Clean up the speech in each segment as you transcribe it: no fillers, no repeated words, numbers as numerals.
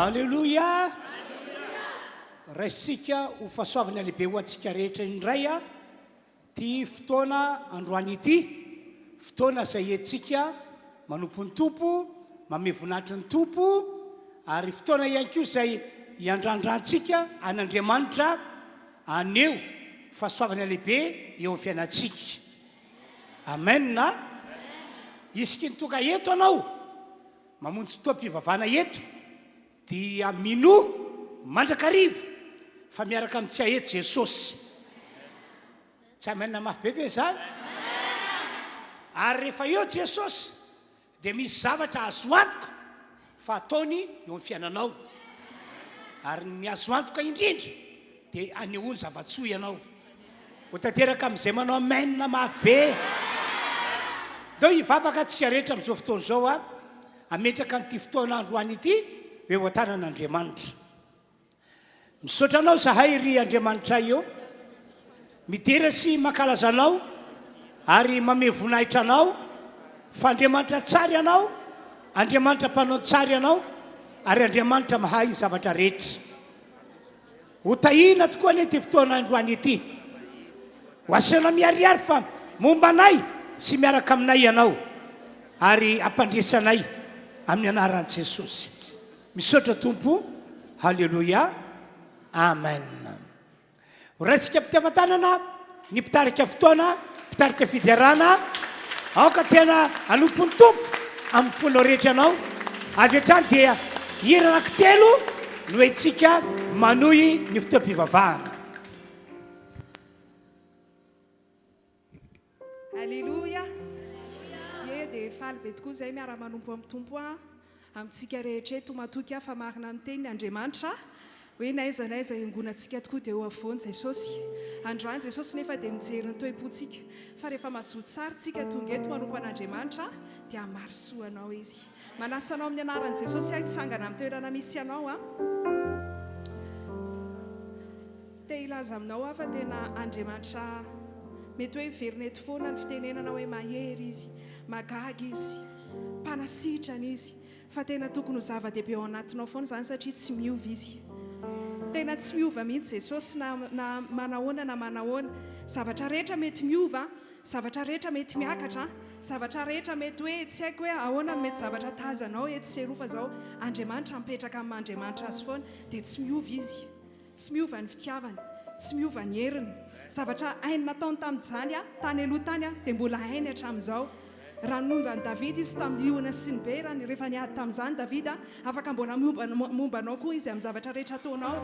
Aleloia! Raisintsika ho fahasoavana lehibe ho antsika rehetra indray ity fotoana androany ity, fotoana izay entintsika manompo ny Tompo, mamehy voninahitry ny Tompo, ary fotoana ihany koa izay hiandrandrantsika an'Andriamanitra haneho fahasoavana lehibe eo amin'ny fiainantsika. Amen! Isaky ny tonga eto anao, mamonjy fotoam-pivavahana eto, dia minoa mandrakariva fa miaraka amintsika eto Jesosy. Tsy amen mafy be ve izany? Ary rehefa eo Jesosy dia misy zavatra azo antoka fa ataony eo amin'ny fiainanao. Ary ny azo antoka indrindra dia anehoany zava-tsoa ianao. Ho tanteraka amin'izay manao amen mafy be. Ndao hivavaka antsika rehetra amin'izao fotoana izao a, hametraka an'ity fotoana androany ity ho eo an-tanan'Andriamanitra. Misaotra Anao izahay ry Andriamanitray ô, midera sy mankalaza Anao ary mamehy voninahitra Anao fa Andriamanitra tsara Ianao, Andriamanitra mpanao ny tsara Ianao ary Andriamanitra mahay zavatra rehetra. Ho tahiana tokoa anie ity fotoana androany ity. Ho asehonao miharihary fa momba anay sy miaraka aminay Ianao ary hampandresy anay amin'ny anaran'i Jesosy. Misaotra Tompo, Haleloia, Amen. Ho raintsika am-pitiavan-tanana ny mpitarika fotoana, mpitarika fiderana, aoka tena hanompo ny Tompo amin'ny fonao rehetra ianao. Avy hatrany dia hira anankitelo no entintsika manohy ny fotoam-pivavahana. Aleloia! Ie, dia faly be tokoa izay miara-manompo amin'ny Tompo a, amintsika rehetra eto. Matoky aho fa marina ny teniny Andriamanitra hoe n'aiza n'aiza iangonantsika tokoa dia eo afovoany Jesosy. Androany Jesosy nefa dia mijery ny toe-pontsika fa rehefa mazoto tsara tsika tonga eto manompo an'Andriamanitra dia hamaly soa anao Izy. Manasa anao amin'ny anaran'i Jesosy aho hitsangana amin'ny toerana misy anao a. Te hilaza aminao aho fa tena Andriamanitra mety hoe miverina eto foana ny fitenenana hoe mahery Izy, mahagaga Izy, mpanasitrana Izy, fa tena tokony ho zava-dehibe ao anatinao foana izany satria tsy miova Izy. Tena tsy miova mihitsy Jesosy na na manahoana na manahoana. Zavatra rehetra mety miova, zavatra rehetra mety miakatra, zavatra rehetra mety hoe tsy haiko hoe ahoana no mety zavatra tazanao etsy sy eroa fa izao Andriamanitra mipetraka amin'ny maha Andriamanitra Azy foana dia tsy miova Izy. Tsy miova ny fitiavany, tsy miova ny heriny. Zavatra hainy nataony tamin'izany tany aloha tany dia mbola hainy hatramin'izao. Raha nomba an'i Davida izy tamin'ny liona sy ny bera, rehefa niady tamin'izany Davida, afaka mbola momba anao koa izy amin'ny zavatra rehetra ataonao.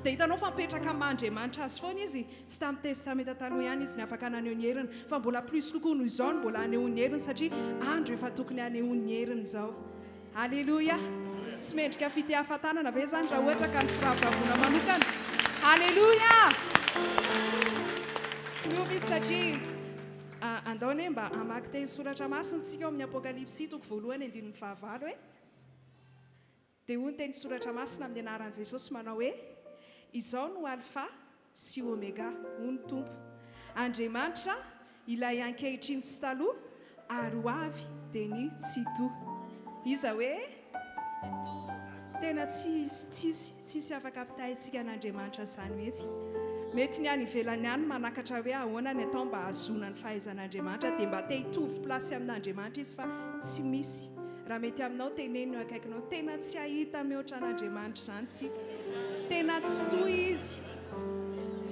Dia hitanao fa mipetraka amin'ny maha Andriamanitra azy foana izy. Tsy tamin'ny Testamenta Taloha ihany izy ny afaka naneho ny heriny, fa mbola plus kokoa noho izao no mbola hanehoany ny heriny satria andro efa tokony hanehoany ny heriny izao. Aleloia! Tsy mendrika fitehafa-tanana ve izany raha ohatra ka ny firavoravoana manokana? Aleloia! Tsy miova izy satria andao anie mba hamaky teny soratra masina isika ao amin'ny Apokalypsy toko voalohany andininy fahavalo e. Dia hoy ny teny soratra masina amin'ny anaran'i Jesosy manao hoe, Izao no Alfa sy Omega, hoy ny Tompo, Andriamanitra ilay ankehitriny sy taloha ary ho avy dia ny Tsitoha. Iza hoe? Tena tsisy, tsisy, tsisy afaka ampitahaintsika an'Andriamanitra izany mihitsy. Mety ny any ivelany any manakatra hoe ahoana ny atao mba hahazoana ny fahaizan'Andriamanitra dia mba te hitovy place amin'Andriamanitra izy fa tsy misy. Raha mety aminao teneno eo akaikinao, tena tsy hahita mihoatra an'Andriamanitra izany isika. Tena tsy toa Izy.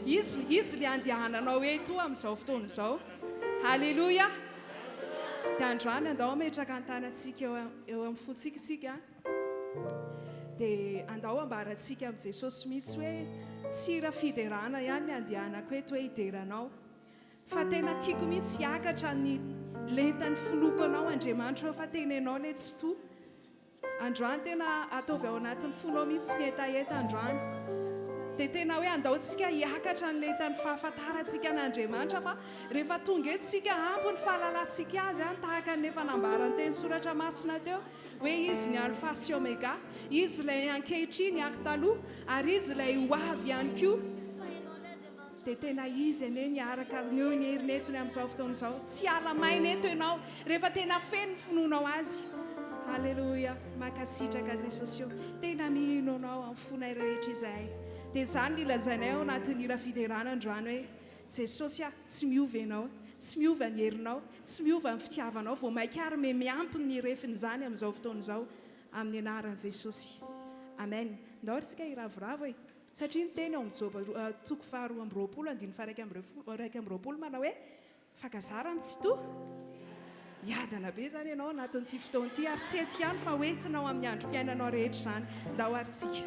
Izy, Izy ilay andehananao eto amin'izao fotoana izao. Haleloia! Dia androany andao hametraka ny tanantsika eo, eo amin'ny fontsika isika. Dia andao ambarantsika amin'i Jesosy mihitsy hoe tsy hira fiderana ihany ny andehanako eto hoe hidera Anao. Fa tena tiako mihitsy hiakatra ny lentan'ny finoako anao Andriamanitra ô fa tena ianao ilay Tsitoha. Androany tena ataovy ao anatin'ny fonao mihitsy ny hetaheta androany. Dia tena hoe andao tsika hiakatra ny lentan'ny fahafantarantsika an'Andriamanitra fa rehefa tonga eto tsika ampy ny fahalalantsika azy an, tahaka ny efa nambaran'ny teny soratra masina teo hoe izy ny Alpha sy Omega, izy ilay ankehitriny ary taloha ary izy ilay ho avy ihany koa. Dia tena izy anie niaraka eo ny heriny eto ny amin'izao fotoana izao. Tsy hiala maina eto ianao rehefa tena feno ny finoanao azy. Aleloia. Mankasitraka Jesosy ô. Tena mino Anao amin'ny fonay rehetra izahay. Dia izany no ilazainay ao anatin'ny hira fiderana androany hoe, Jesosy a, tsy miova Ianao, tsy miova ny herinao, tsy miova ny fitiavanao, vao mainka ary me miampy ny refin'izany amin'izao fotoana izao, amin'ny anaran'i Jesosy. Amen. Ndao ary isika hiravoravo e. Satria ny teny ao amin'ny Joba toko faha-22 andininy faha-21 manao hoe, Fankazara ny Tsitoha. Miadana be izany ianao anatin'ity fotoana ity ary tsy eto ihany fa ho entinao amin'ny androm-piainanao rehetra izany. Ndao ary tsika.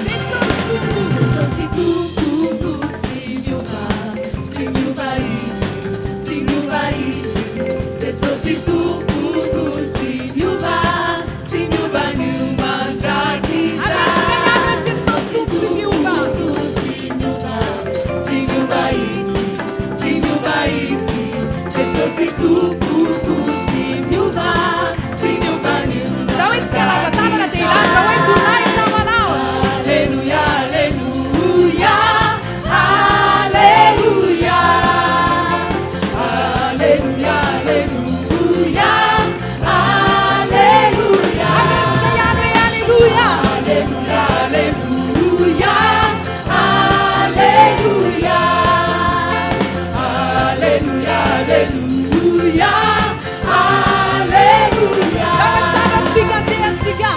Jesosy Tompo. Jesosy Tompo tsy miova, tsy miova Izy, tsy miova Izy. Jesosy Tompo tsy miova, tsy miova anio mandrakizay. Averitsika ihany hoe Jesosy Tompo tsy miova. Tsy miova, tsy miova Izy, tsy miova Izy. Jesosy Tompo tsy miova, tsy miova anio Ndao isika lava tanana dia hilaza hoe voninahitra ho Anao. Aleloia, aleloia, aleloia, aleloia, aleloia, aleloia. Averintsika ihany hoe aleloia. Aleloia, aleloia, aleloia, aleloia, aleloia, aleloia. Lava sarantsika andeha antsika.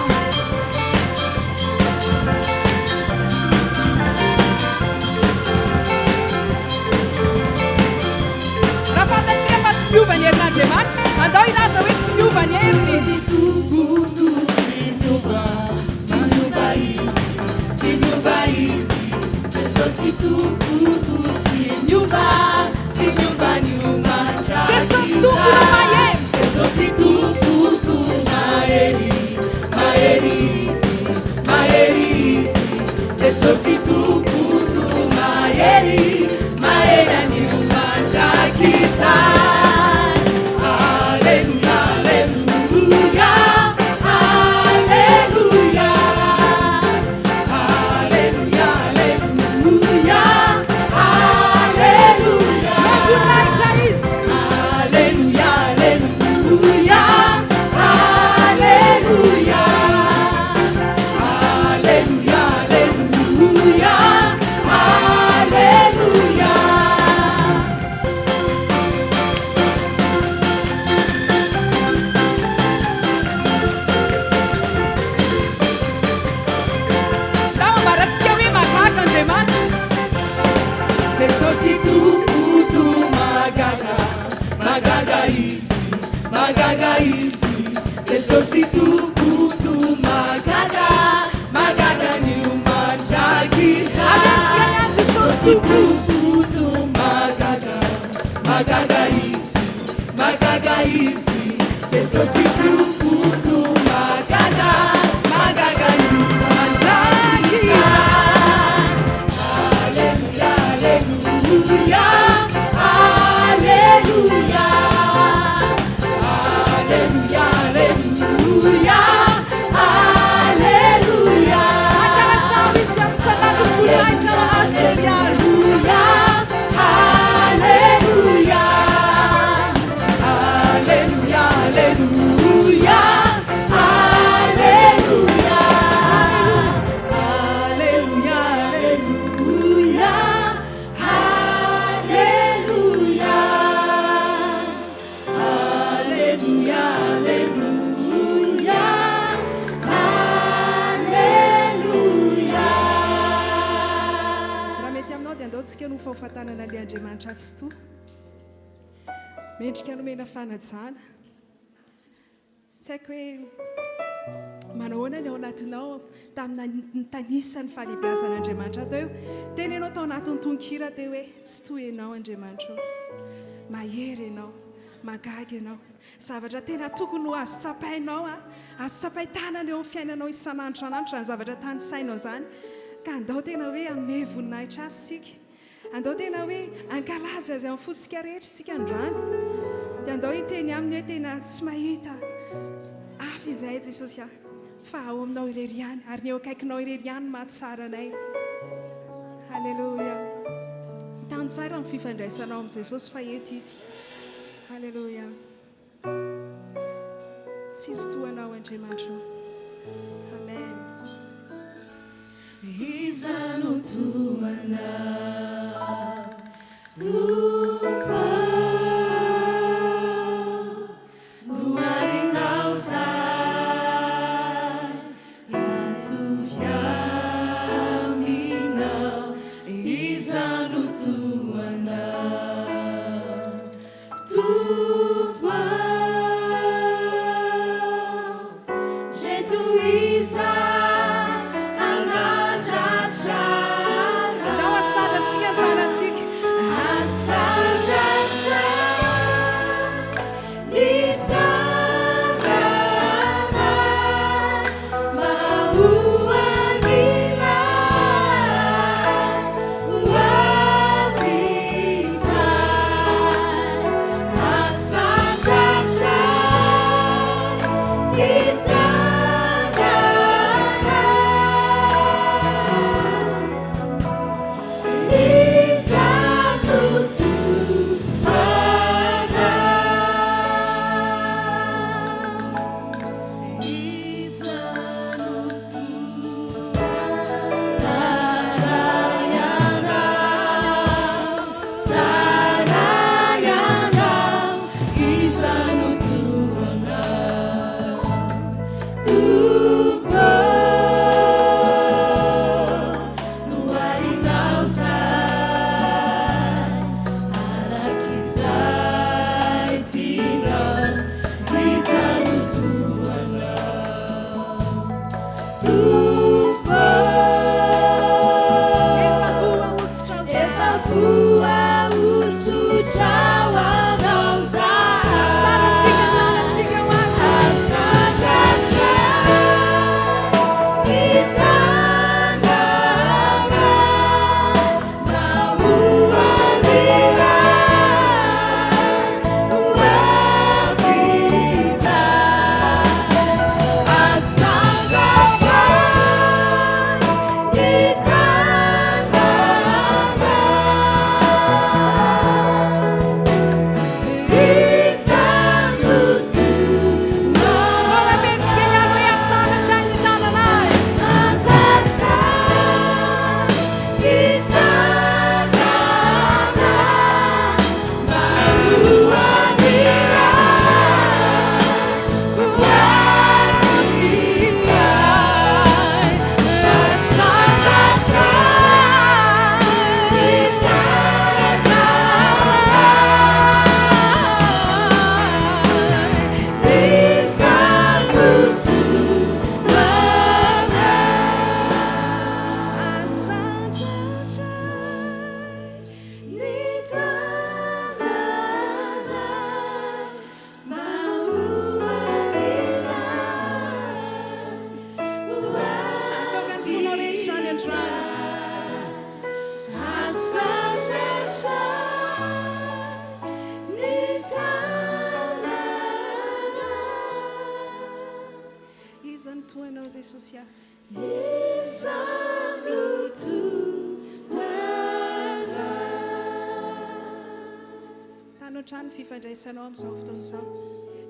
Raha fantatsika fa tsy miova ny herin'Andriamanitra, andao hilaza hoe tsy miova ny heriny. Jesosy Tompo tsy miova, tsy miova Izy, tsy miova Izy. Jesosy Tompo tsy miova, tsy miova ny mandrakizay. Jesosy Tompo no mahery. Jesosy Tompo mahery, mahery Izy, mahery Izy. Jesosy Tompo mahery, mahery anio mandrakizay. Aleloia, aleloia, aleloia, aleloia, aleloia, aleloia. Voninahitra Izy. Aleloia, aleloia, aleloia, aleloia, aleloia, aleloia. Ndao ambarantsika hoe mahagaga Andriamanitra. Jesosy Tompo mahagaga, mahagaga Izy, mahagaga Izy. Jesosy Tompo mahagaga, mahagaga anio mandrakizay. Averintsika ihany Jesosy Tompo. Tompo mahagaga, mahagaga Izy, mahagaga Izy. Jesosy Tompo mahagaga, mahagaga anio mandrakizay. Aleloia, aleloia, aleloia, aleloia, aleloia, aleloia. Ankalasao Izy amin'ny tsangan'ny voninahitra ho Azy ihany. Aleloia, aleloia, aleloia, aleloia, aleloia, aleloia, aleloia, aleloia, aleloia, aleloia. Raha mety aminao dia andao tsika no fahofatanana ilay Andriamanitra Tsitoha. Mendrika nomena fanajana. Tsy haiko hoe manao ahoana ny ao anatinao tamin'ny nitanisa ny fahalehibeazan'Andriamanitra teo. Tena ianao tao anatin'ny tononkira teo hoe tsy toy ianao Andriamanitra ô. Mahery ianao, mahagaga ianao. Zavatra tena tokony ho azo tsapainao, azo tsapain-tanana eo amin'ny fiainanao isan'andro isan'andro izany zavatra tanisainao izany. Ka andao tena hoe hanome voninahitra Azy isika. Andao tena hoe hankalaza Azy amin'ny fontsika rehetra isika androany. Dia andao hiteny Aminy hoe tena tsy mahita. Manaporofo izahay Jesosy a, fa ao aminao irery ihany ary ny eo akaikinao irery ihany no mahatsara anay. Aleloia. Tano tsara ny fifandraisanao amin'i Jesosy fa eto Izy. Aleloia. Tsisy toa anao Andriamanitra o. Amen. Iza no toa anao Tompo Noharinao zahay hitovy aminao Iza no toa anao Tompo a, ndreto iza hanandratra Andao asandratsika ny tanantsika. Asandratra ny tanana mba ho an'ilay ho avy indray. Asandratra ny tanana. Iza no toa anao? Iza no toa Tsara ianao, tsara ianao, iza no toa anao? Tompo, noharinao zahay, arak'izay tianao, iza no toa anao? Tompo, Efa voahosotra zahay. Efa voahosotra ho anao zahay. Asandratsika ny tanantsika ho azy. Asandratra ny tanana mba ho an'ilay ho avy indray. Asandratra ny tanana. Iza no toa Mbola mihetsika ihany hoe asandratra ny tananay. Asandratra ny tanana mba ho an'ilay ho avy indray. Asandratra ny tanana. Iza no toa anao? Asandratra ny tanana mba ho an'ilay ho Ataovy ny fonao rehetra izany androany. Asandratra ny tanana. Iza no toa anao Jesosy a. Iza no toa anao? Tano hatrany ny fifandraisanao amin'izao fotoana izao.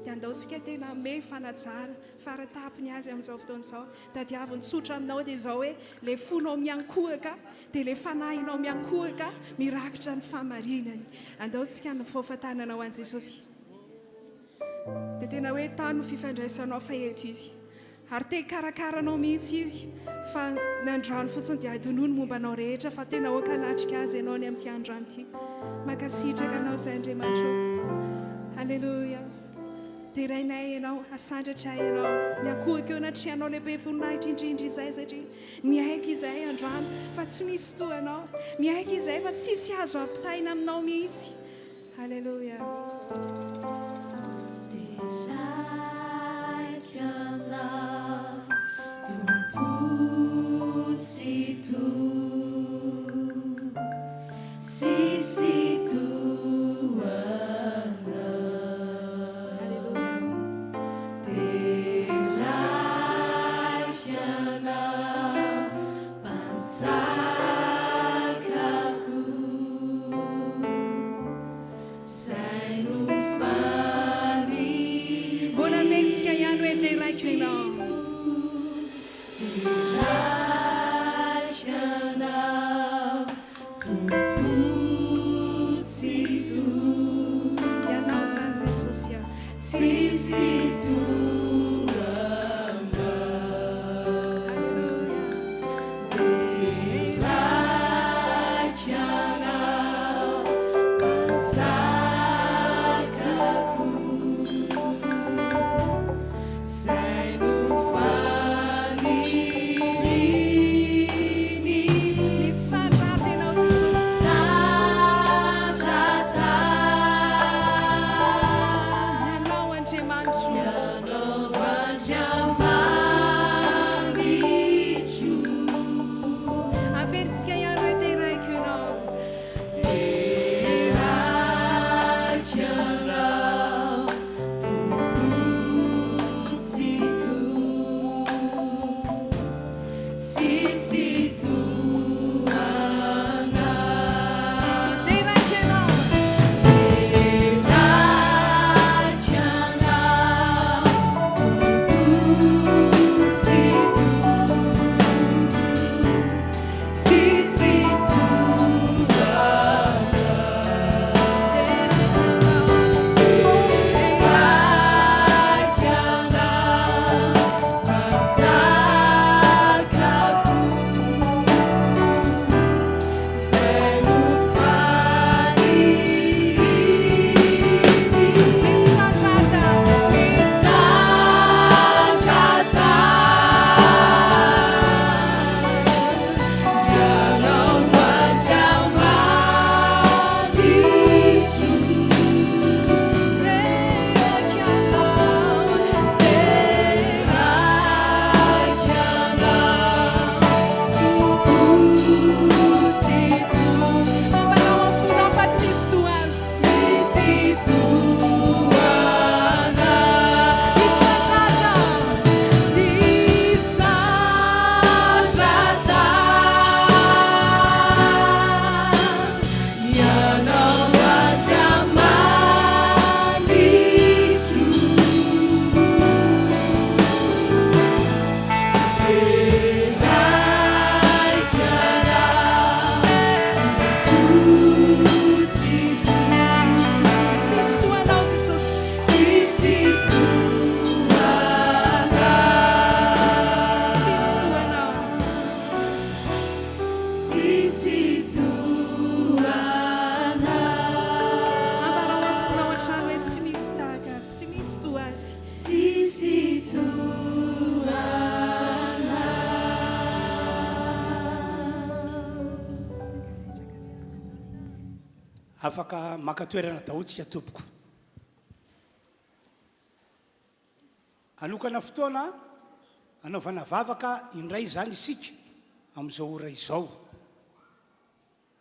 Dia andaontsika tena hanome fanajana faratapony azy amin'izao fotoana izao. Tadiavo ny tsotra aminao dia izao hoe ilay fonao miankohoka dia ilay fanahinao miankohoka mirakitra ny fahamarinany. Andaontsika ny faofatanana ho an'i Jesosy. Dia tena hoe tano ny fifandraisanao fa eto Izy. Ary te hikarakara anao mihitsy Izy fa ny androany fotsiny dia adinoy ny momba anao rehetra fa tena aoka hanatrika Azy ianao ny amin'ity androany ity. Mankasitraka Anao izay Andriamanitra ô. Aleloia. Derainay Ianao, asandratray Ianao. Miankohoka eo anatrehanao lehibe voninahitra indrindra izay satria miaiky izahay androany fa tsy misy toa Anao. Miaiky izahay fa tsisy azo ampitaina aminao mihitsy. Aleloia. Deraiko Anao, Tompo Tsitoha, tsisy toa Anao. Aleloia. Deraiko Ianao. Deraiko Ianao, Tompo Tsitoha. Ianao izany Jesosy a. Tsisy toa Anao. Alléluia. Deraiko Ianao, Mpanjakako. Zay no faniriany. Misandrata Ianao Jesosy. Sandrata. Ianao Andriamanitro. Ianao Andriamanitro. Averintsika ihany hoe deraiko Ianao. Deraiko Ianao, Tompo Tsitoha. Tsisy toa Anao. Deraiko Ianao. Deraiko Ianao, Tompo Tsitoha. Tsisy toa Deraiko Ianao, Mpanjakako. Zay no faniriany. Misandrata. Misandrata. Ianao Andriamanitro. Deraiko Ianao. Deraiko Ianao, Tompo Tsitoha. Ambarao amin'ny fonao fa tsisy toa Azy. Tsisy toa Anao. Misandrata. Misandrata. Ianao Andriamanitro. Deraiko Ianao, Tompo Tsitoha. Tsisy toa Anao Jesosy. Tsisy toa Anao. Tsisy toa Anao. Tsisy toa Anao. Ambarao amin'ny fonao hatrany hoe tsy misy tahaka Azy, tsy misy toa Azy. Tsisy toa Anao. Afaka maka toerana daholo tsika tompoko. Hanokana fotoana hanaovana vavaka indray izany isika amin'izao ora izao.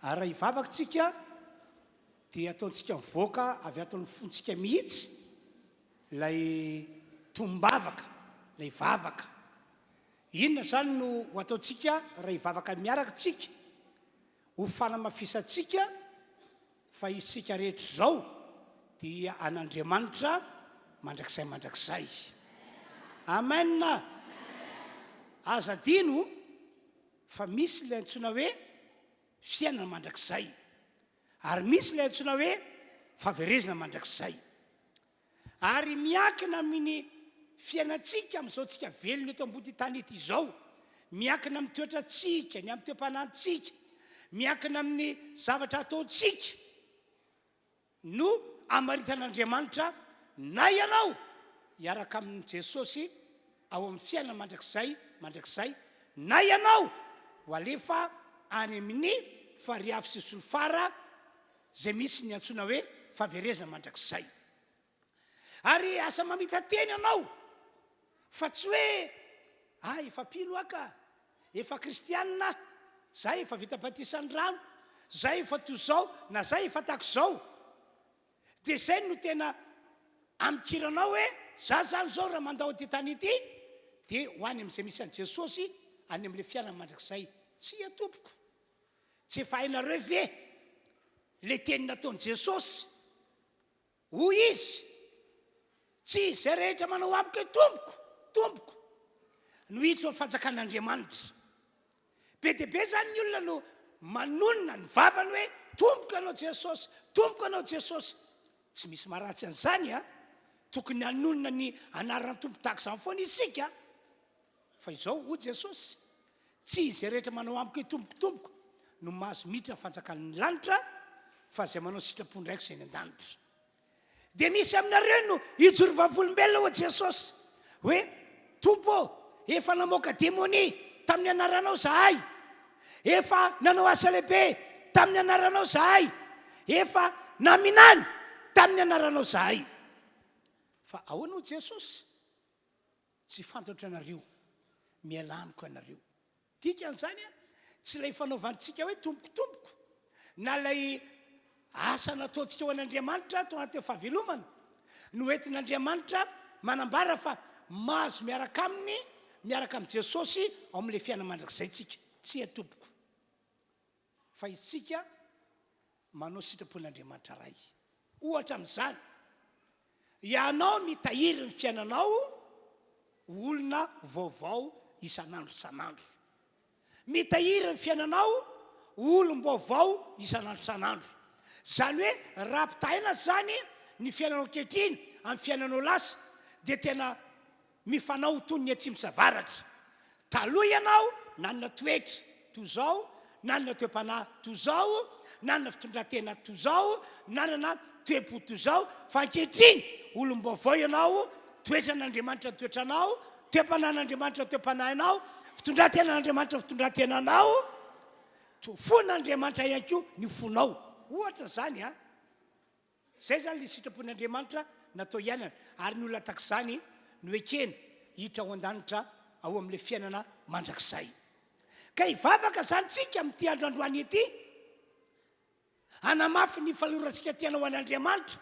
Ary raha hivavaka tsika dia ataontsika mivoaka avy ato amin'ny fontsika mihitsy ilay tombavaka, ilay vavaka. Inona izany no ho ataontsika raha hivavaka miaraka tsika? Ho fanamafisantsika fa isika rehetra izao dia an'Andriamanitra mandrakizay mandrakizay. Amen! Aza adino fa misy ilay antsoina hoe fiainana mandrakizay ary misy ilay antsoina hoe fahaverezana mandrakizay. Ary miankina amin'ny fiainantsika amin'izao tsika velona eto ambody tany ety izao, miankina amin'ny toetrantsika, ny amin'ny toe-panantsika, miankina amin'ny zavatra ataontsika no amaritan'Andriamanitra na ianao hiaraka amin'i Jesosy ao amin'ny fiainana mandrakizay mandrakizay na ianao ho alefa any amin'ny fariafo sy solifara izay misy ny antsoina hoe fahaverezana mandrakizay. Ary asa mamita teny ianao fa tsy hoe ah efa mpino aho ka, efa kristianina aho, za efa vita batisan'ny rano, za efa toy izao na za efa tahaka izao. Dia izay no tena amikiranao hoe za zany izao raha mandao ity tany ity dia ho any amin'izay misy an'i Jesosy any amin'ilay fiainana mandrakizay. Tsia tompoko. Tsy efa hainareo ve ilay teny nataon'i Jesosy? Hoy Izy, Tsy izay rehetra manao amiko hoe Tompoko! Tompoko, no hiditra ao amin'ny fanjakan'Andriamanitra. Be dia be izany ny olona no manonona ny vavany hoe, Tompoko Ianao Jesosy, Tompoko Ianao Jesosy. Tsy misy maharatsy an'izany an! Tokony hanonona ny anaran'ny Tompo tahaka izany foana isika. Fa izao, hoy Jesosy, Tsy izay rehetra manao amiko hoe, Tompoko, Tompoko, no mahazo miditra ny fanjakan'ny lanitra, fa izay manao ny sitrapon-dRaiko izay any an-danitra. Dia misy aminareo no hijoro vavolombelona, hoy Jesosy, hoe, Tompo ô, efa namoaka demonia tamin'ny anaranao izahay, efa nanao asa lehibe tamin'ny anaranao izahay, efa naminany tamin'ny anaranao izahay. Fa ahoana hoy Jesosy? Tsy fantatro ianareo, mialà amiko ianareo. Dikan'izany, tsy ilay fanaovantsika hoe tompoko tompoko, na ilay asa nataontsika ho an'Andriamanitra tao anatin'ny fahavelomana, no entin'Andriamanitra manambara fa mahazo miaraka Aminy, miaraka amin'i Jesosy ao amin'ilay fiainana mandrakizay tsika. Tsia tompoko. Fa isika manao sitrapon'Andriamanitra Ray. Ohatra amin'izany, ianao mitahiry ny fiainanao ho olona vaovao isan'andro isan'andro. Mitahiry ny fiainanao ho olom-baovao isan'andro isan'andro. Izany hoe raha ampitahaina izany ny fiainanao ankehitriny amin'ny fiainanao lasa dia tena Mifanao ho toy ny atsimo sy avaratra. Taloha ianao nanana toetra toy izao, nanana toe-panahy toy izao, nanana fitondran-tena toy izao, nanana toe-po toy izao, fa ankehitriny olom-baovao ianao, toetran'Andriamanitra ny toetranao, toe-panahin'Andriamanitra ny toe-panahinao, fitondran-tenan'Andriamanitra ny fitondran-tenanao, fon'Andriamanitra ihany koa ny fonao. Ohatra izany an! Izay izany ilay sitrapon'Andriamanitra natao hiainana, ary ny olona tahaka izany no ekena hiditra ao an-danitra ao amin'ilay fiainana mandrakizay. Ka hivavaka izany tsika amin'ity andro androany ity, hanamafy ny falorantsika tena ho an'Andriamanitra,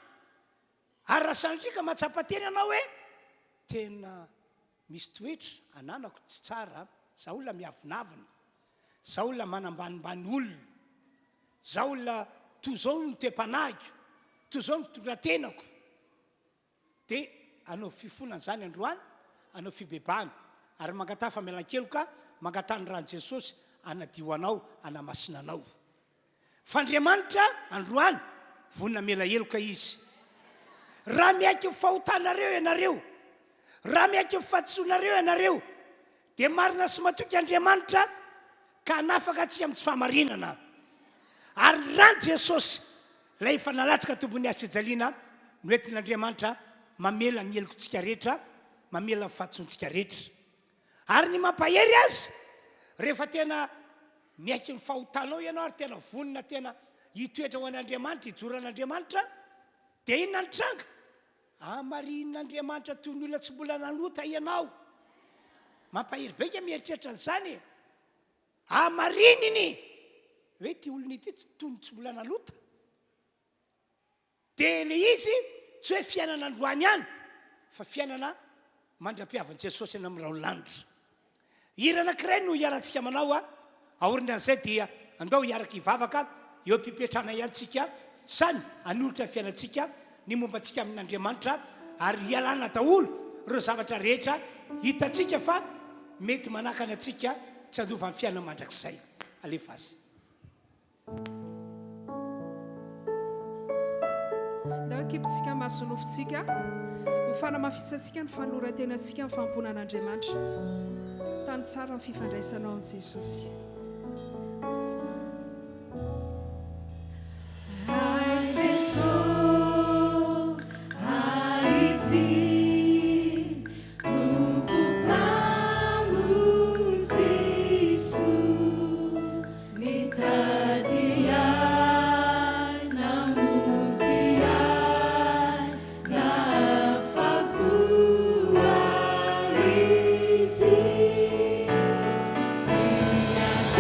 ary raha sanatria ka mahatsapa tena ianao hoe tena Misy toetra ananako tsy tsara, za olona miavonavona, za olona manambanimbany olona, za olona toa izao ny toe-panahiko, toa izao ny fitondran-tenako. Dia anaovy fifonana izany androany, anaovy fibebahana, ary mangataha famelan-keloka, mangataha ny ran'i Jesosy hanadio anao, hanamasina anao. Fa Andriamanitra, androany, vonona hamela heloka Izy. Raha miaiky ny fahotanareo ianareo, raha miaiky ny fahadisoanareo ianareo, dia marina sy matoky Andriamanitra ka hanafaka antsika amin'ny tsy fahamarinana. Ary ny ran'i Jesosy, ilay efa nalatsaka teo ambony hazo fijaliana, no entin'Andriamanitra mamela ny helokontsika rehetra, mamela ny fahadisoantsika rehetra. Ary ny mampahery azy, rehefa tena miaiky ny fahotanao ianao ary tena vonona tena hitoetra ho an'Andriamanitra, hijoro an'Andriamanitra, dia inona ny tranga? Hamarihin'Andriamanitra toy ny olona tsy mbola nanota ianao. Mampahery be nge mieritreritra an'izany e! Hamarininy hoe ity olona ity toy ny tsy mbola nanota. Dia ilay izy tsy hoe fiainana androany ihany fa fiainana mandra-piavin'i Jesosy any amin'ny rahon'ny lanitra. Hira anankiray no hiarantsika manao a, aorianan'izay dia andao hiaraka hivavaka eo am-pipetrahana ihany tsika samy hanolotra ny fiainantsika, ny momba antsika amin'Andriamanitra ary hialana daholo ireo zavatra rehetra hitantsika fa mety manakana antsika tsy handova ny fiainana mandrakizay. Alefa azy. Ndao akipintsika maso nofontsika ho fanamafisantsika ny fanoloran-tenantsika amin'ny fanompoana an'Andriamanitra. Tano tsara ny fifandraisanao amin'i Jesosy. Ray Jeso, Aizy, Tompo Mpamonjy soa. Mitady ahy, namonjy ahy, nahafapo ahy Izy. Dia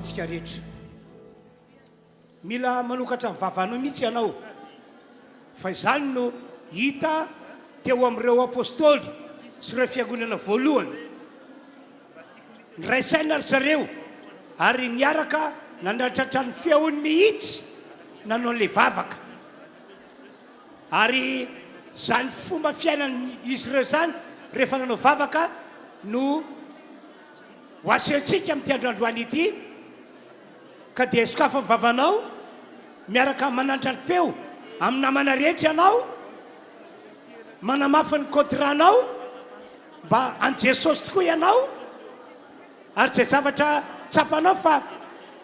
vavantsika rehetra. Mila manokatra ny vavanao mihitsy ianao, fa izany no hita teo amin'ireo apostoly sy ireo fiangonana voalohany. Niray saina ry zareo ary niaraka nandratratra ny feony mihitsy nanao an'ilay vavaka. Ary izany fomba fiainan'izy ireo izany rehefa nanao vavaka no ho asehontsika amin'ity andro androany ity. Ka dia sokafy ny vavanao miaraka manandra-peo amin'ny namana rehetra ianao, manamafy ny contrat-nao mba an'i Jesosy tokoa ianao, ary izay zavatra tsapanao fa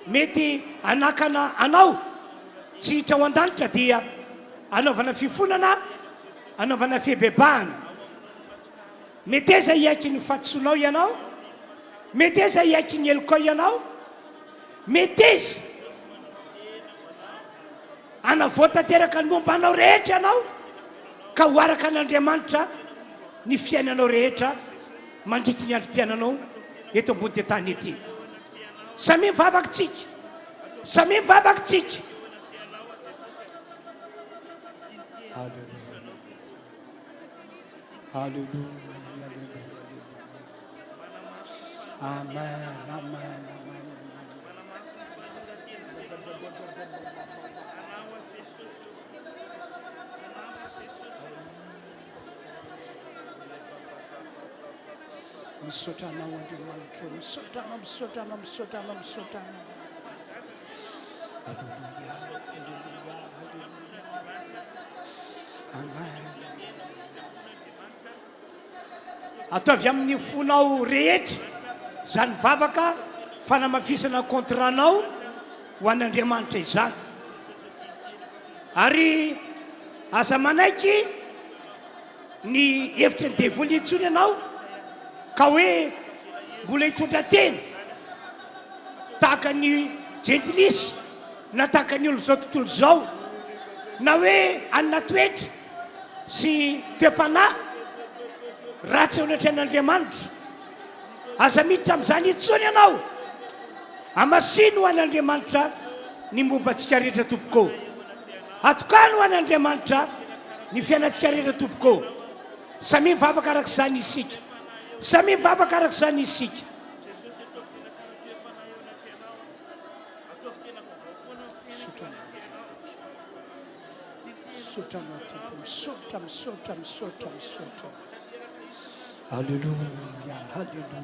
mety hanakana anao tsy hiditra ao an-danitra dia anaovana fifonana, anaovana fibebahana. Meteza hiaiky ny fahadisoanao ianao, meteza hiaiky ny helokao ianao, meteza hanavao tanteraka ny momba anao rehetra ianao, ka ho araka an'Andriamanitra ny fiainanao rehetra mandritry ny androm-piainanao eto ambony tany ety. Samia mivavaka tsika, samia mivavaka tsika. Haleloia. Alléluia, alléluia, alléluia. Amen, amen, amen, amen. Misaotra anao Andriamanitra, misaotra anao, misaotra anao, misaotra anao, misaotra anao. Alléluia, alléluia, alléluia. Amen. Ataovy amin'ny fonao rehetra izany vavaka fanamafisana contrat-nao ho an'Andriamanitra izany. Ary aza manaiky ny hevitry ny devoly intsony ianao ka hoe mbola hitondra tena tahaka ny jentilisa na tahaka ny olon'izao tontolo izao na hoe hanana toetra sy toe-panahy ratsy eo anatrehan'Andriamanitra. Aza miditra amin'izany intsony ianao. Hamasino ho an'Andriamanitra ny momba antsika rehetra tompoko. Atokano ho an'Andriamanitra ny fiainantsika rehetra tompoko. Samia mivavaka araka izany isika. Samia mivavaka araka izany isika. Misaotra anao Tompo, misaotra, misaotra, misaotra, misaotra. Alléluia, alléluia,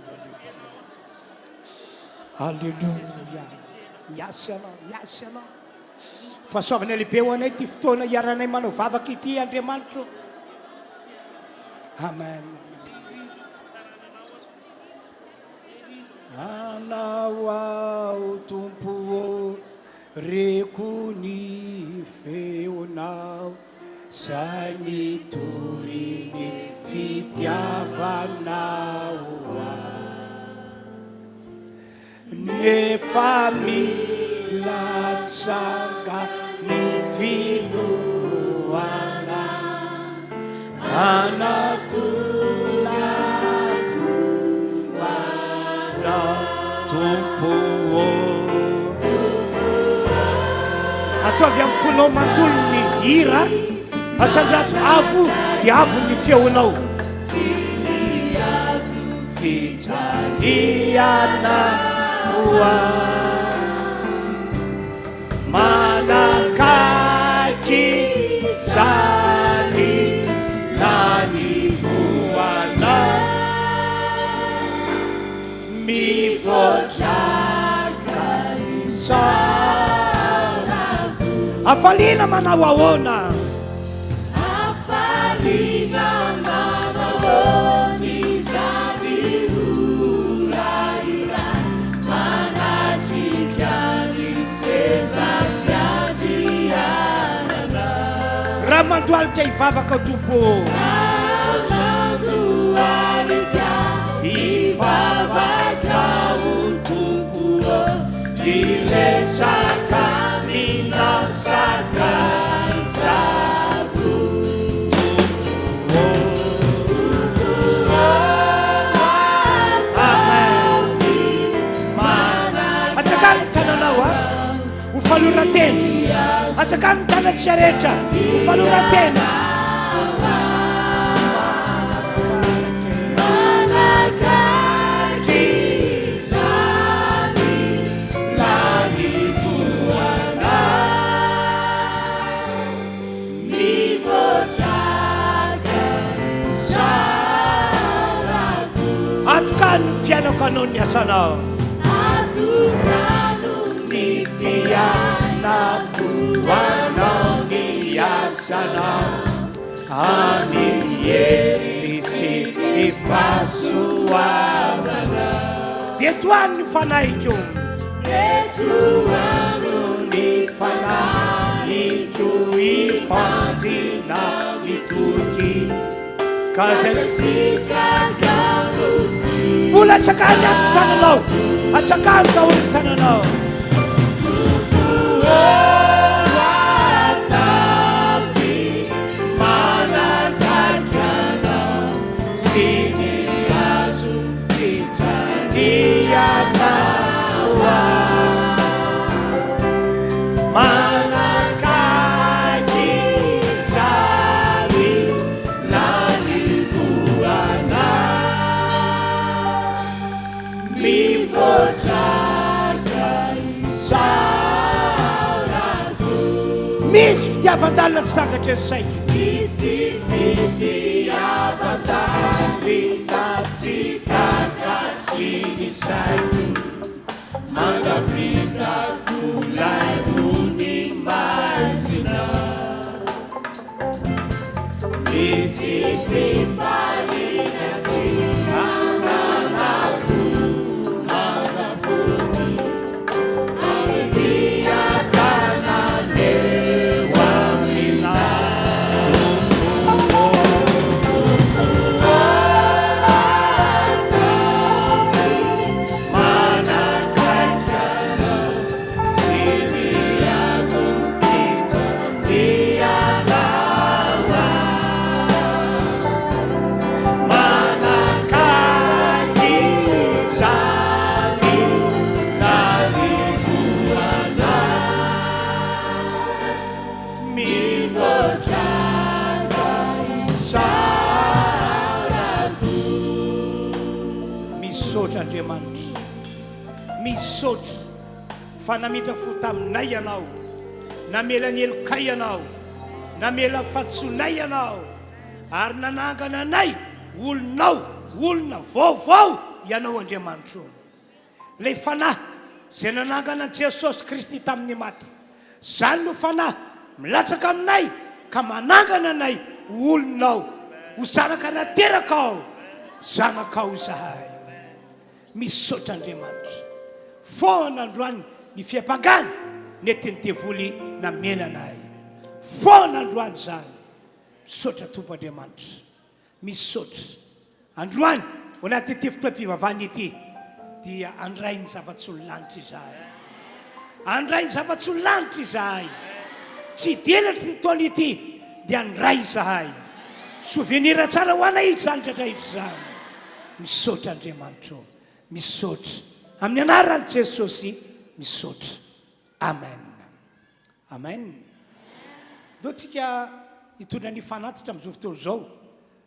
alléluia. Alléluia. Miasa ianao, miasa ianao. Fahasoavana lehibe ho anay ity fotoana hiaranay manao vavaka ity Andriamanitro. Amen. Anao aho Tompo ô, reko ny feonao, zay mitory ny fitiavanao ahy. Nefa milatsaka ny finoana anatolako anao Tompo ô. Ataovy amin'ny fonao manontolo ny hira, asandrato avo dia avo ny feonao. Fijaliana ho ahy manakaiky izany lanivoana mivoatra ka isaorako. Hafaliana manao ahoana? Hafaliana manao ahoana izany ora iray manatrika ny seza fiandrianana. Raha mandohalika hivavaka aho Tompo ô. Raha mandohalika hivavaka aho Tompo ô. Hiresaka aminao sakaizako Tompo ô. Amen. Atsakalo. Ho fanoloran-tena. Atsakano ny tanantsika rehetra. Ho fanoloran-tena. Manakaiky izany lanivoana mivoatraka sarako. Atokano ny fiainako hanao ny asanao. Atokano ny fiainako hanao ny asanao. Amin'ny hery sy ny fahasoavana. Dia tohano ny fanahiko. Dia tohano ny fanahiko hibanjina mitoky. Ka zay sitraka no Mbola atsakany ny tananao. Atsakany daholo ny tananao. Tompo ô, atafy manakaiky anao sy ny hazo fijaliana ho ahy. Manakaiky izany lanivoana mivoatraka isaorako. Misy fitiavan-dalina tsy takatry ny saiko. Misy fitiavan-dalina tsy takatry ny saiko. Mandra-pitako lay ony maizina. Misy fifaliana tsy ananako mandra-pony amin'ny tanàna eo aminao Tompo ô. Manakaiky anao sy ny hazo fijaliana ho ahy. Manakaiky izany nanivoana mivoatra isaorako. Misaotra Andriamanitra, misaotra fa namindra fo taminay Ianao, namela ny helokay Ianao, namela ny fahadisoanay Ianao, ary nanangana anay ho olonao, olona vaovao Ianao Andriamanitro. Ilay Fanahy izay nanangana an'i Jesosy Kristy tamin'ny maty. Izany no Fanahy milatsaka aminay ka manangana anay ho olonao, ho zanaka naterakao, zanakao izahay. Misaotra Andriamanitra. Foana androany ny fiampangana nentin'ny devoly namela anay. Foana androany izany. Misaotra Tompo Andriamanitra. Misaotra. Androany, ao anatin'ity fotoam-pivavahana ity, dia handray ny zava-tsoa ny lanitra izahay. Handray ny zava-tsoa ny lanitra izahay. Tsy hidelatra ity taona ity, dia handray izahay. Souvenir tsara ho anay izany rehetra izany. Misaotra Andriamanitra ô. Misaotra. Amin'ny anaran'i Jesosy, misaotra. Amen. Amen. Ndao tsika hitondra ny fanatitra amin'izao fotoana izao.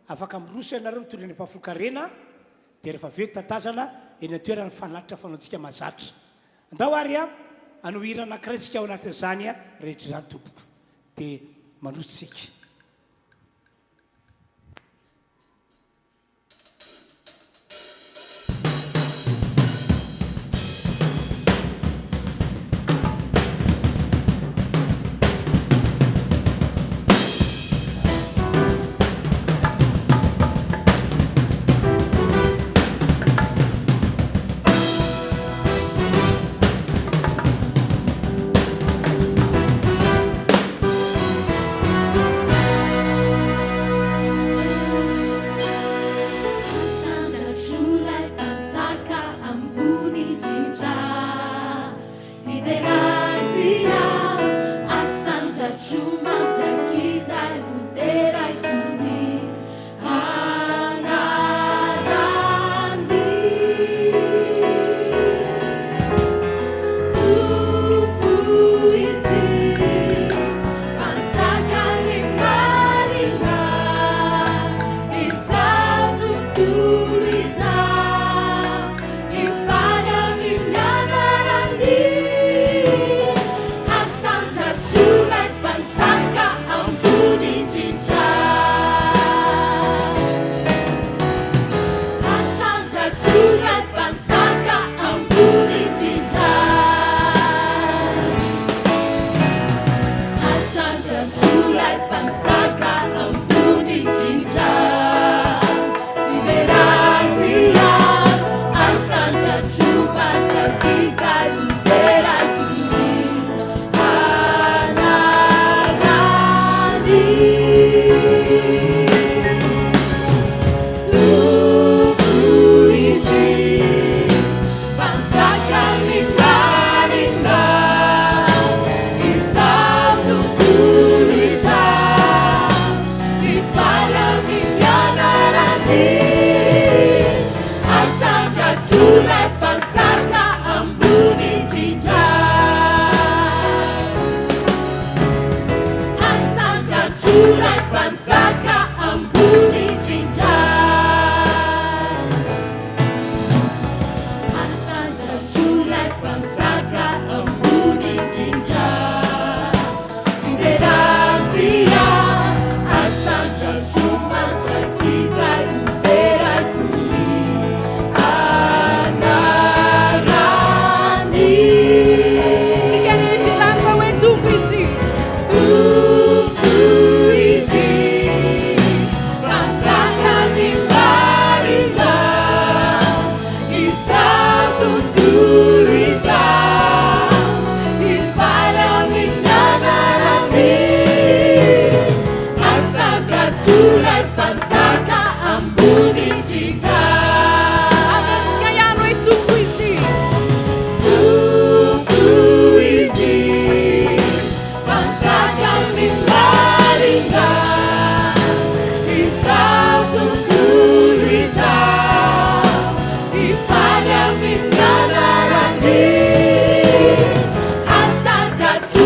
Afaka miroso ianareo mitondra ny ampahafolon-karena, dia rehefa avy eo tatazana eny an-toerana ny fanatitra fanaontsika mahazatra. Andao ary hanao hira anankiray tsika ao anatin'izany rehetra izany tompoko. Dia mandroso tsika.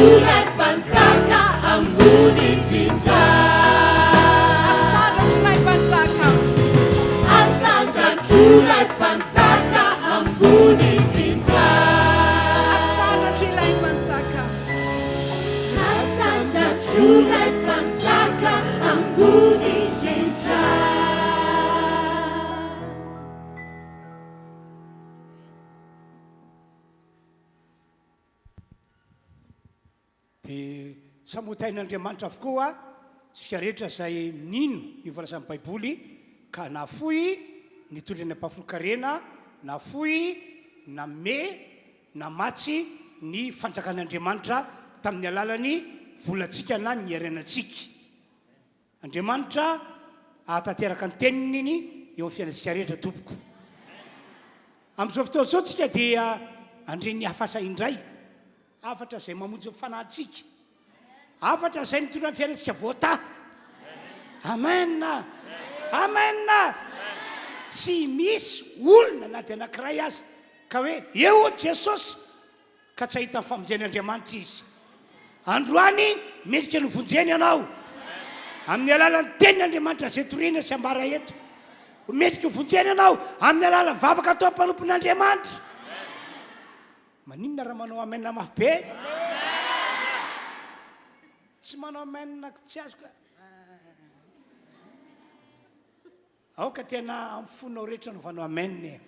Asandratr'ilay Mpanjaka ambony indrindra. Asandratr'ilay Mpanjaka. Asandratr'ilay Mpanjaka ambony indrindra. Asandratr'ilay Mpanjaka. Asandratr'ilay Mpanjaka ambony indrindra. Dia samy ho tahin'Andriamanitra avokoa isika rehetra izay nino ny voalazan'ny Baiboly ka nahafoy nitondra ny ampahafolon-karena, nahafoy nanome, namatsy ny fanjakan'Andriamanitra tamin'ny alalan'ny volantsika na ny harenantsika. Andriamanitra hahatanteraka ny teniny eo amin'ny fiainantsika rehetra tompoko. Amin'izao fotoana izao tsika dia handre ny hafatra indray, hafatra izay mamonjy ny fanahintsika, hafatra izay mitondra ny fiainantsika voatahy. Amen! Amen! Tsy misy olona na dia anankiray aza ka hoe eo Jesosy ka tsy hahita ny famonjen' Andriamanitra izy. Androany, mendrika ny hovonjena ianao, amin'ny alalan'ny tenin' Andriamanitra izay torina sy ambara eto. Ho mendrika hovonjena ianao amin'ny alalan'ny vavaka atao mpanompon' Andriamanitra. Maninona raha manao amen mafy be? Tsy manao amen tsy azoko. Aoka tena amin'ny fonao rehetra anaovanao amen e.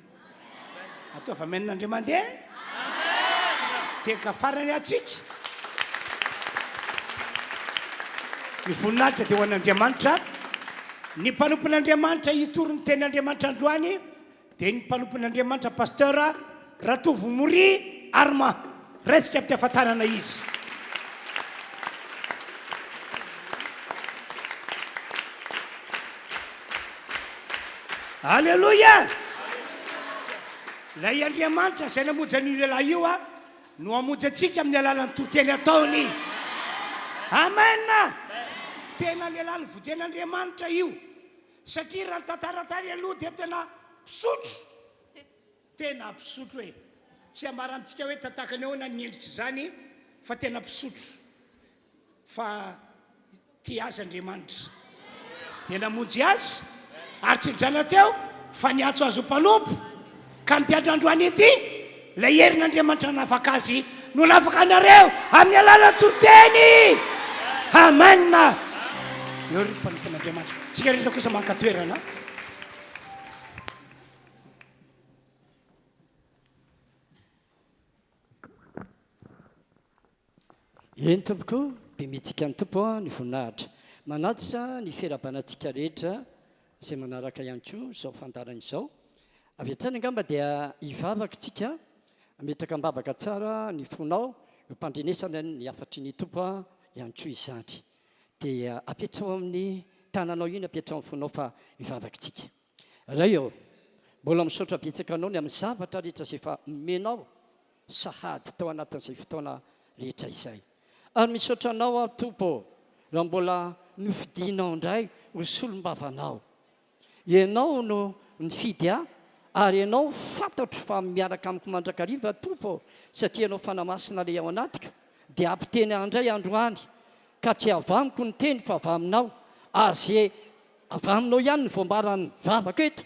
Ataovy amen indray mandeha. Teka farany antsika. Ny voninahitra dia ho an'Andriamanitra. Ny mpanompon'Andriamanitra hitory ny tenin'Andriamanitra androany dia ny mpanompon'Andriamanitra Pasteur Ratovo Mori Armand. Raisika amin'ny hafantarana izy. Aleloia! Ilay Andriamanitra izay namonjy an'io lehilahy io no hamonjy antsika amin'ny alalan'ny toriteny ataony. Amen! Tena lehilahy novonjen'Andriamanitra io. Satria raha ny tantara tany aloha dia tena mpisotro. Tena mpisotro e! Tsy ambara amintsika hoe tatakany ahoana ny endrik'izany fa tena mpisotro. Fa tia azy Andriamanitra. Dia namonjy azy ary tsy nijanona teo fa niantso azy ho mpanompo. Ka amin'ity andro androany ity, ilay herin'Andriamanitra nanafaka azy no nanafaka anareo amin'ny alalan'ny toriteny. Amen! Eo ry mpanompon'Andriamanitra. Tsika rehetra kosa maka toerana. Eny tompoko, bemitsika ny Tompo ny voninahitra. Manatitra ny fiarahabana antsika rehetra izay manaraka ihany koa izao fandaharana izao. Avy hatrany angamba dia hivavaka isika, hametraka am-bavaka tsara ny fonao ho mpandrenesana ny hafatry ny Tompo ihany koa izany. Dia apetraho amin'ny tananao iny, apetraho amin'ny fonao fa hivavaka isika. Ray ô, mbola misaotra betsaka Anao ny amin'ny zavatra rehetra izay efa nomenao sahady tao anatin'izay fotoana rehetra izay. Ary misaotra Anao aho Tompo ô, raha mbola nofidinao indray ho solombavanao. Ianao no nifidy ahy, ary Ianao fantatro fa miaraka amiko mandrakariva Tompo ô, satria Ianao Fanahy Masina ilay ao anatiko, dia hampiteny ahy indray androany, ka tsy avy amiko ny teny fa avy Aminao, ary izay Avy aminao ihany ny voambaran'ny vavaka eto,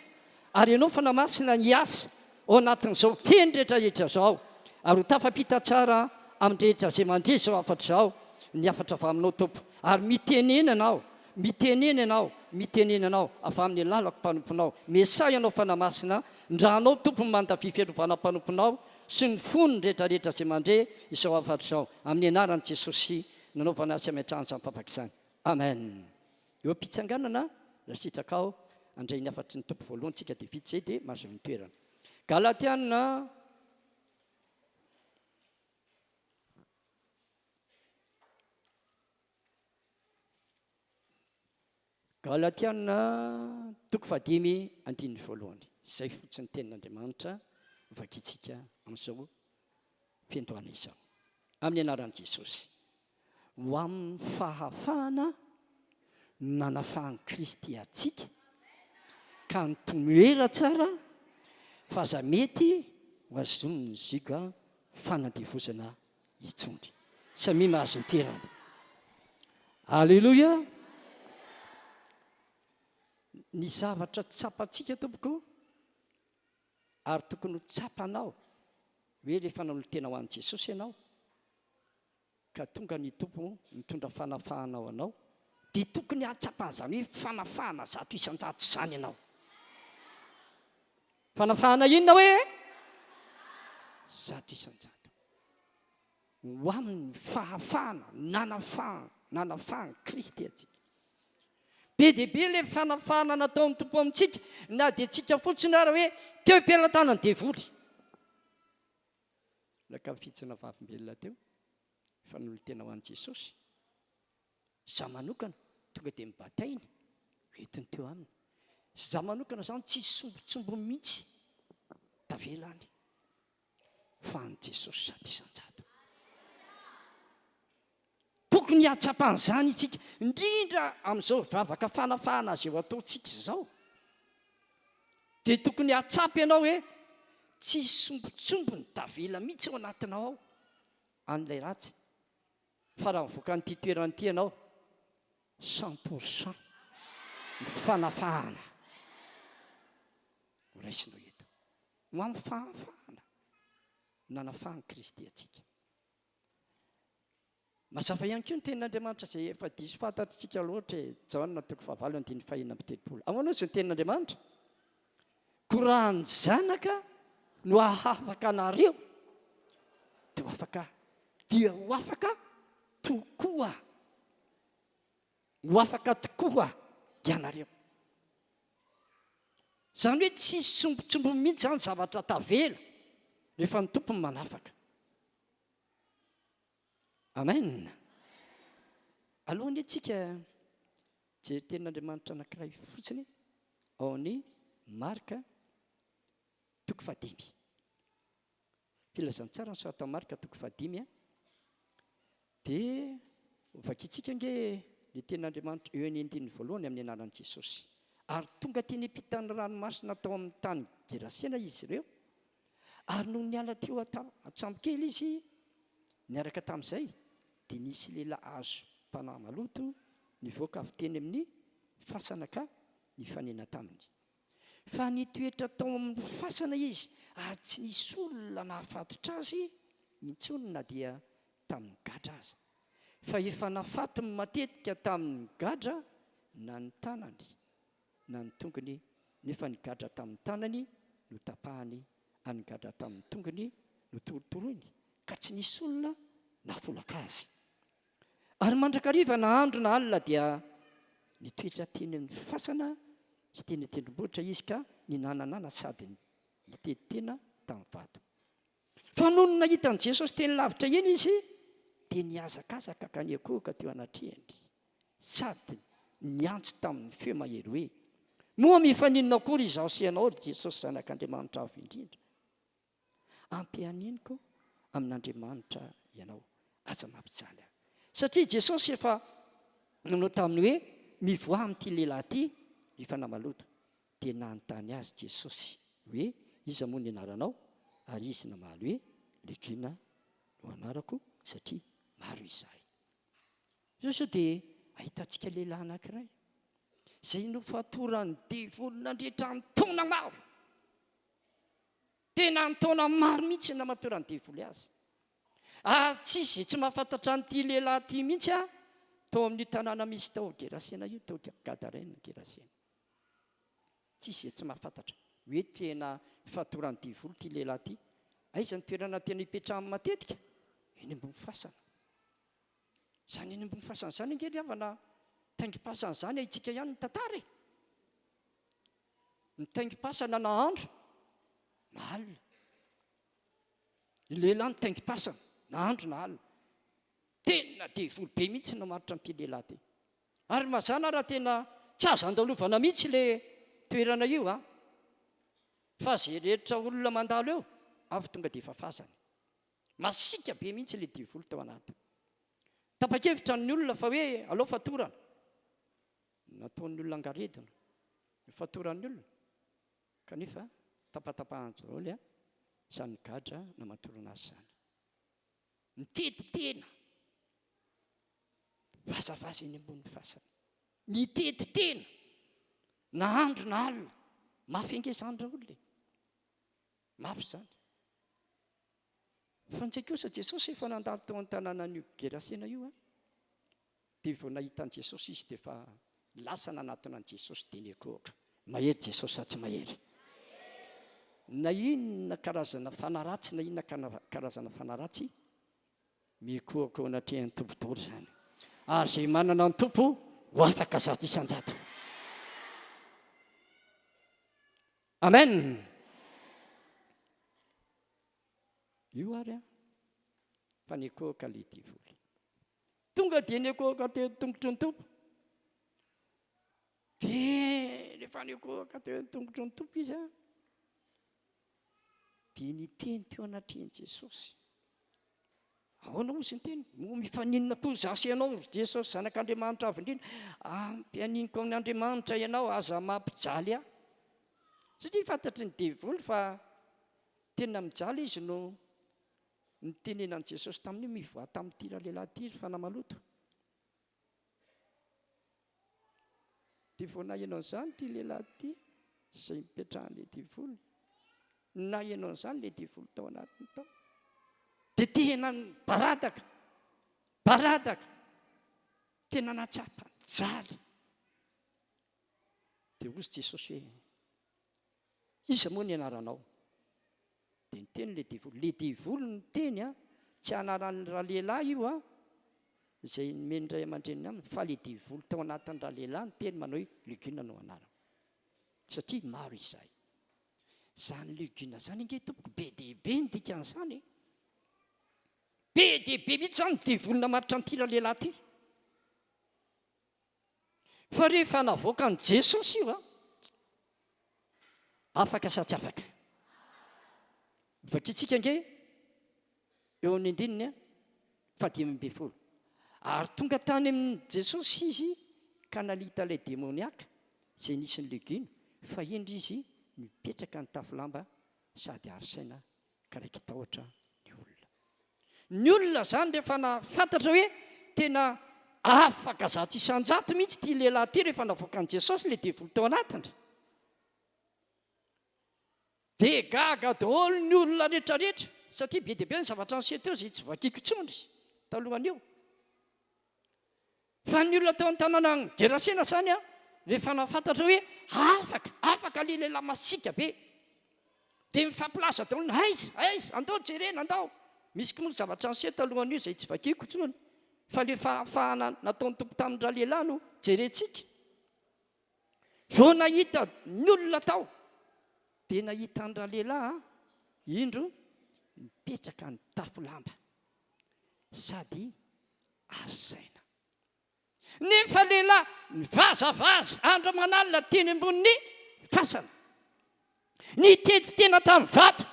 ary Ianao Fanahy Masina hiasa ao anatin'izao teny rehetra rehetra izao, ary ho tafapita tsara amin'ny rehetra izay mandre izao hafatra izao ny hafatra avy aminao Tompo, ary mitenena Ianao, mitenena Ianao, mitenena Ianao avy amin'ny alalako mpanomponao, Mesaha Ianao Fanahy Masina, ndranao Tompo ny mandavia fiarovana mpanomponao sy ny fony rehetra rehetra izay mandre izao hafatra izao, amin'ny anaran'i Jesosy nanaovana sy ametrahana izany vavaka izany. Amen. Eo am-pitsanganana, raha sitrakao handray ny hafatry ny Tompo voalohany tsika dia vita izay dia mahazo ny toerana. Galatiana Galatiana toko fahadimy andininy voalohany. Izay fotsiny tenin'Andriamanitra vakintsika amin'izao fiandohana izao. Amin'ny anaran'i Jesosy. Ho amin'ny fahafahana no nanafahan'i Kristy antsika, ka mitomoera tsara fa aza mety ho azonin'ny zioga fanandevozana intsony. Samia mahazo ny toerany. Aleloia! Ny zavatra tsapantsika tompoko ary tokony ho tsapanao hoe rehefa nanolo-tena ho an'i Jesosy ianao ka tonga ny Tompo mitondra fanafahana ho anao dia tokony hahatsapa an'izany hoe fanafahana 100% izany ianao. Fanafahana inona hoe? 100%. Ho amin'ny fahafahana nanafahana nanafahan'i Kristy antsika. Be dia be ilay fanafahana nataon'ny Tompo amintsika na dia tsika fotsiny ara hoe teo am-pelatanan'ny devoly. Ilay fitsina vavombelona teo, efa nolo-tena ho an'i Jesosy. Izaho manokana tonga dia mibatainy hoentiny teo aminy. Izaho manokana izany tsisy sombintsombiny mihitsy tavela any fa an'i Jesosy 100%. Tokony hahatsapa an'izany isika, indrindra amin'izao vavaka fanafahana izay ho ataontsika izao. Dia tokony hahatsapa ianao hoe tsisy sombintsombiny tavela mihitsy ao anatinao ao an'ilay ratsy. Fa raha mivoaka an'ity toerana ity ianao, 100% ny fanafahana ho raisinao eto. Ho amin'ny fahafahana nanafahan'i Kristy antsika. Mazava ihany koa ny tenin'Andriamanitra izay efa diso fantatritsika loatra e, Jaona toko fahavalo andininy fahenina amby telopolo. Ahoana hozy ny tenin'Andriamanitra? Koa raha ny Zanaka no hahafaka anareo, dia ho afaka, dia ho afaka tokoa. Ho afaka tokoa ianareo. Izany hoe tsisy sombintsombiny mihitsy izany zavatra tavela rehefa ny Tompo no manafaka. Amen. Aloha anie tsika jery tenin'Andriamanitra anankiray fotsiny ao amin'ny Marka toko fahadimy. Filazantsara ny soratan'i Marka toko fahadimy a. Dia vakintsika ange ny tenin'Andriamanitra eo ny andininy voalohany amin'ny anaran'i Jesosy. Ary tonga teny ampitan'ny ranomasina tao amin'ny tany Gerasena izy ireo. Ary nony niala teo an-tsambokely izy niaraka tamin'izay, dia nisy lehilahy azo mpanahy maloto nivoaka avy teny amin'ny fasana ka nifanena taminy. Fa nitoetra tao amin'ny fasana izy ary tsy nisy olona nahafatotra azy intsony na dia tamin'ny gadra aza. Fa efa nafatony matetika tamin'ny gadra na ny tanany na ny tongony, nefa ny gadra tamin'ny tanany notapahany ary ny gadra tamin'ny tongony notorotoroiny, ka tsy nisy olona nahafolaka azy. Ary mandrakariva na andro na alina dia nitoetra teny amin'ny fasana sy teny an-tendrombohitra izy ka ninananana sady nitety tena tamin'ny vato. Fa nony nahita an'i Jesosy teny lavitra eny izy, dia nihazakazaka ka niankohoka teo anatrehany sady niantso tamin'ny feo mahery hoe, Moa mifaninona akory izaho sy ianao, ry Jesosy Zanak'Andriamanitra Avo Indrindra? Ampianiniko amin'Andriamanitra ianao, aza mampijaly ahy. Satria Jesosy efa nanao taminy hoe, Mivoaha amin'ity lehilahy ity, ry fanahy maloto. Dia nanontany azy Jesosy hoe, Iza moa ny anaranao? Ary izy namaly hoe, Legiona no anarako, satria maro izahay. Izao sao dia ahitantsika lehilahy anankiray izay nofatoran'ny devoly nandritra ny taona maro. Tena an-taona maro mihitsy ny namatoran'ny devoly azy. Ary tsisy izay tsy mahafantatra an'ity lehilahy ity mihitsy aho tao amin'io tanàna misy tao Gerasena io, tao Gadarena, Gerasena. Tsisy izay tsy mahafantatra hoe tena fatoran'ny devoly ity lehilahy ity. Aiza ny toerana tena ipetrahany matetika? Eny ambony fasana. Izany eny ambony fasana izany ange ry havana taingim-pasana izany haintsika ihany ny tantara e. Mitaingim-pasana na andro na alina. Ny lehilahy mitaingim-pasana na andro na alina. Tena devoly be mihitsy no namaritra an'ity lehilahy ity. Ary mazàna raha tena tsy azo andalovana mihitsy le toerana io an. Fa ze rehetra olona mandalo eo avy tonga dia fafazany. Masiaka be mihitsy le devoly tao anatiny. Tapa-kevitra ny olona fa hoe alao fatorana. Nataon'ny olona angaredona ny fatoran'ny olona kanefa tapatapahany daholo izany gadra namatorana azy izany. Mitety tena. Vazavaza eny ambonin'ny fasana. Nitety tena, na andro na alina. Mafy ange izany raolona e. Mafy izany. Fa ntsay kosa Jesosy efa nandalo tao an-tanànan'io Gerasena io an. Dia vao nahita an'i Jesosy izy dia efa lasa nanatona an'i Jesosy dia nikohoka. Mahery Jesosy sa tsy mahery? Na inona karazana fanahy ratsy na inona karazana fanahy ratsy, mikohaka eo anatrehan'ny Tompo daholo izany. Ary izay manana ny Tompo ho afaka 100%. Amen. Io ary an, fa nikohaka ilay devoly. Tonga dia nikohaka teo an-tongotry ny Tompo. Dia rehefa nikohaka teo an-tongotry ny Tompo izy an, dia niteny teo anatrehan'i Jesosy. Ahoana hozy ny teny? Moa mifaninona koa izaho sy ianao, ry Jesosy Zanak'Andriamanitra Avo Indrindra? Ampianiniko amin'Andriamanitra ianao, aza mampijaly ahy. Satria fantatry ny devoly fa tena mijaly izy no nitenenan'i Jesosy taminy hoe mivoaha tamin'ity ralehilahy ity ry fanahy maloto. Dia vao naheno an'izany ity lehilahy ity, izay nipetrahan'ilay devoly, naheno an'izany ilay devoly tao anatiny tao, dia tena nibaradaka, baradaka, tena nahatsapa nijaly. Dia hozy Jesosy hoe, Iza moa ny anaranao? Dia niteny ilay devoly. Ilay devoly niteny an, tsy anaran'ny ralehilahy io an, izay nomen'ny ray aman-dreniny aminy, fa ilay devoly tao anatin'ny ralehilahy niteny manao hoe Ligina no anarako. Satria maro izahay. Izany Ligina izany ange tompoko be dia be ny dikan'izany e. Be dia be mihitsy izany ny devoly namaritra an'ity ralehilahy ity. Fa rehefa navoakan'i Jesosy io an, afaka sa tsy afaka? Vakintsika ange eo amin'ny andininy fahadimy ambin'ny folo. Ary tonga tany amin'i Jesosy izy ka nalita ilay demoniaka izay nisy ny legiona, fa indro izy mipetraka nitafy lamba sady ary saina ka raiki-tahotra ny olona. Ny olona izany rehefa nahafantatra hoe tena afaka 100% mihitsy ity lehilahy ity rehefa navoakan'i Jesosy ilay devoly tao anatiny, dia gaga daholo ny olona rehetrarehetra satria be dia be ny zavatra niseho teo izay tsy vakiko intsony talohan'io. Fa ny olona tao an-tanànan'i Gerasena izany an, rehefa nahafantatra hoe afaka, afaka ilay lehilahy masiaka be, dia mifampilaza daholo ny aiza, aiza, andao jerena, andao. Misy koa moa zavatra niseho talohan'io izay tsy vakiko intsony, fa ilay fahafahana nataon'ny Tompo tamin-dralehilahy no jerentsika. Vao nahita ny olona tao, dia nahita an-dralehilahy, indro mipetraka nitafy lamba sady ary saina. Nefa lehilahy nivazavaza andro aman'alina teny ambonin'ny fasana, nitety tena tamin'ny vato,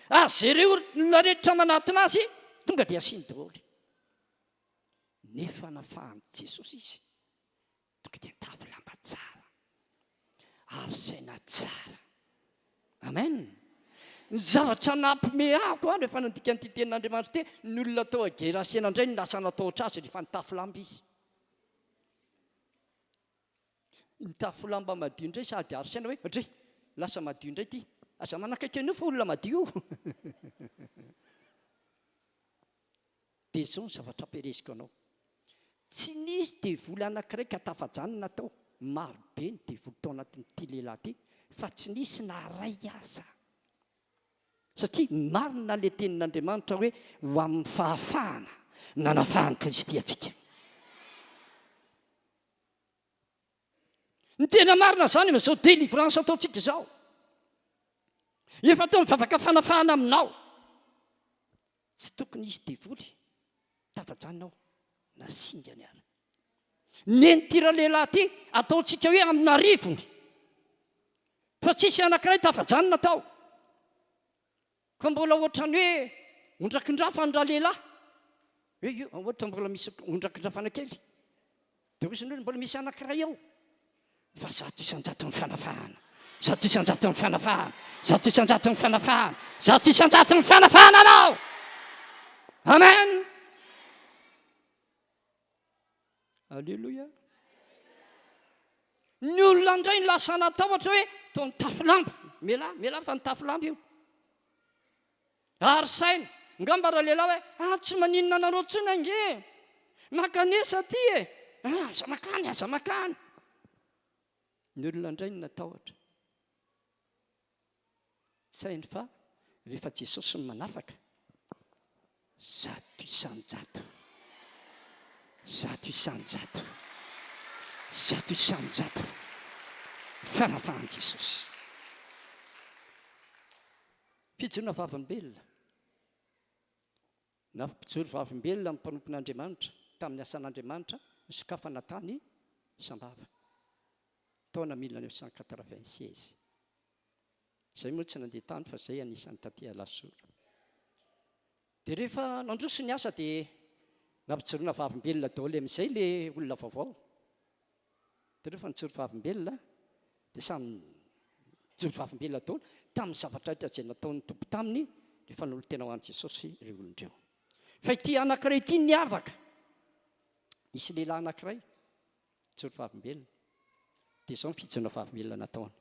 ary izay ireo olona rehetra manatona azy tonga dia asiany daholo. Nefa nafahan'i Jesosy izy. Tonga dia nitafy lamba tsara ary saina tsara. Amen. Ny zavatra nampime ahako aho rehefa nandika an'ity tenin'Andriamanitra ity, ny olona tao Gerasena indray no lasa natahotra azy rehefa nitafy lamba izy. Nitafy lamba madio indray sady ary saina hoe, ndry, lasa madio indray ity. Aza manakaiky an'io fa olona madio io. Dia izao ny zavatra ampieleziko anao. Tsy nisy devoly anankiray ka tafajanona tao. Maro be ny devoly tao anatin'ity lehilahy ity, fa tsy nisy na iray aza. Satria marina ilay tenin'Andriamanitra hoe ho amin'ny fahafahana nanafahan'i Kristy antsika. Ny tena marina izany amin'izao délivrance ataontsika izao. Efa atao ny vavaka fanafahana aminao. Tsy tokony hisy devoly tafajanona ao na singany ary. Nen'ity ralehilahy ity ataontsika hoe amin'arivony fa tsisy anankiray tafajanona tao. Ka mbola ohatran'ny hoe ondrakindrafany ralehilahy. Hoe io ohatra mbola misy ondrakindrafana kely. Dia hoy izy ny olona mbola misy anankiray ao. Fa 100% ny fanafahana. 100% ny fanafahana. 100% ny fanafahana. 100% ny fanafahana anao. Amen. Aleloia. Ny olona indray no lasa natahotra hoe toa nitafy lamba. Mialà, mialà fa nitafy lamba io. Ary saina, ngamba ralehilahy hoe, ah tsy maninona anareo intsony ange e! Mankanesa aty e! Ah, aza mankany, aza mankany. Ny olona indray no natahotra. Tsy hainy fa rehefa Jesosy no manafaka, 100%, 100%, 100% ny fanafahan'i Jesosy. Fijoroana vavolombelona. Nampijoro vavolombelona ny mpanompon'Andriamanitra tamin'ny asan'Andriamanitra nosokafana tany Sambava, taona 1996. Izay moa tsy nandeha tany fa izay anisan'ny taty Alasora. Dia rehefa nandroso ny asa dia nampijoroana vavolombelona daholo amin'izay ilay olona vaovao. Dia rehefa nijoro vavolombelona dia samy nijoro vavolombelona daholo tamin'ny zavatra rehetra izay nataon'ny Tompo taminy rehefa nanolo-tena ho an'i Jesosy ireo olona ireo. Fa ity anankiray ity niavaka. Nisy lehilahy anankiray nijoro vavolombelona. Dia izao ny fijoroana vavolombelona nataony.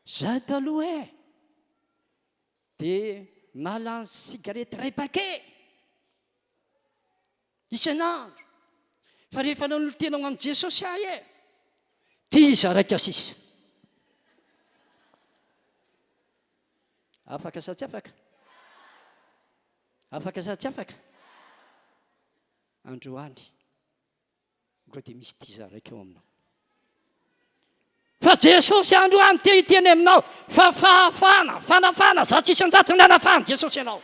Izaho taloha e! Dia mahalany cigarette iray paquet isan'andro. Fa rehefa nanolo-tena ho an'i Jesosy ahy e, dia iza raika sisa. Afaka sa tsy afaka? Afaka sa tsy afaka? Androany. Koa dia misy diza raika ao aminao. Fa Jesosy androany te hiteny aminao fa fahafahana, fanafahana, 100% ny anafahan'i Jesosy anao.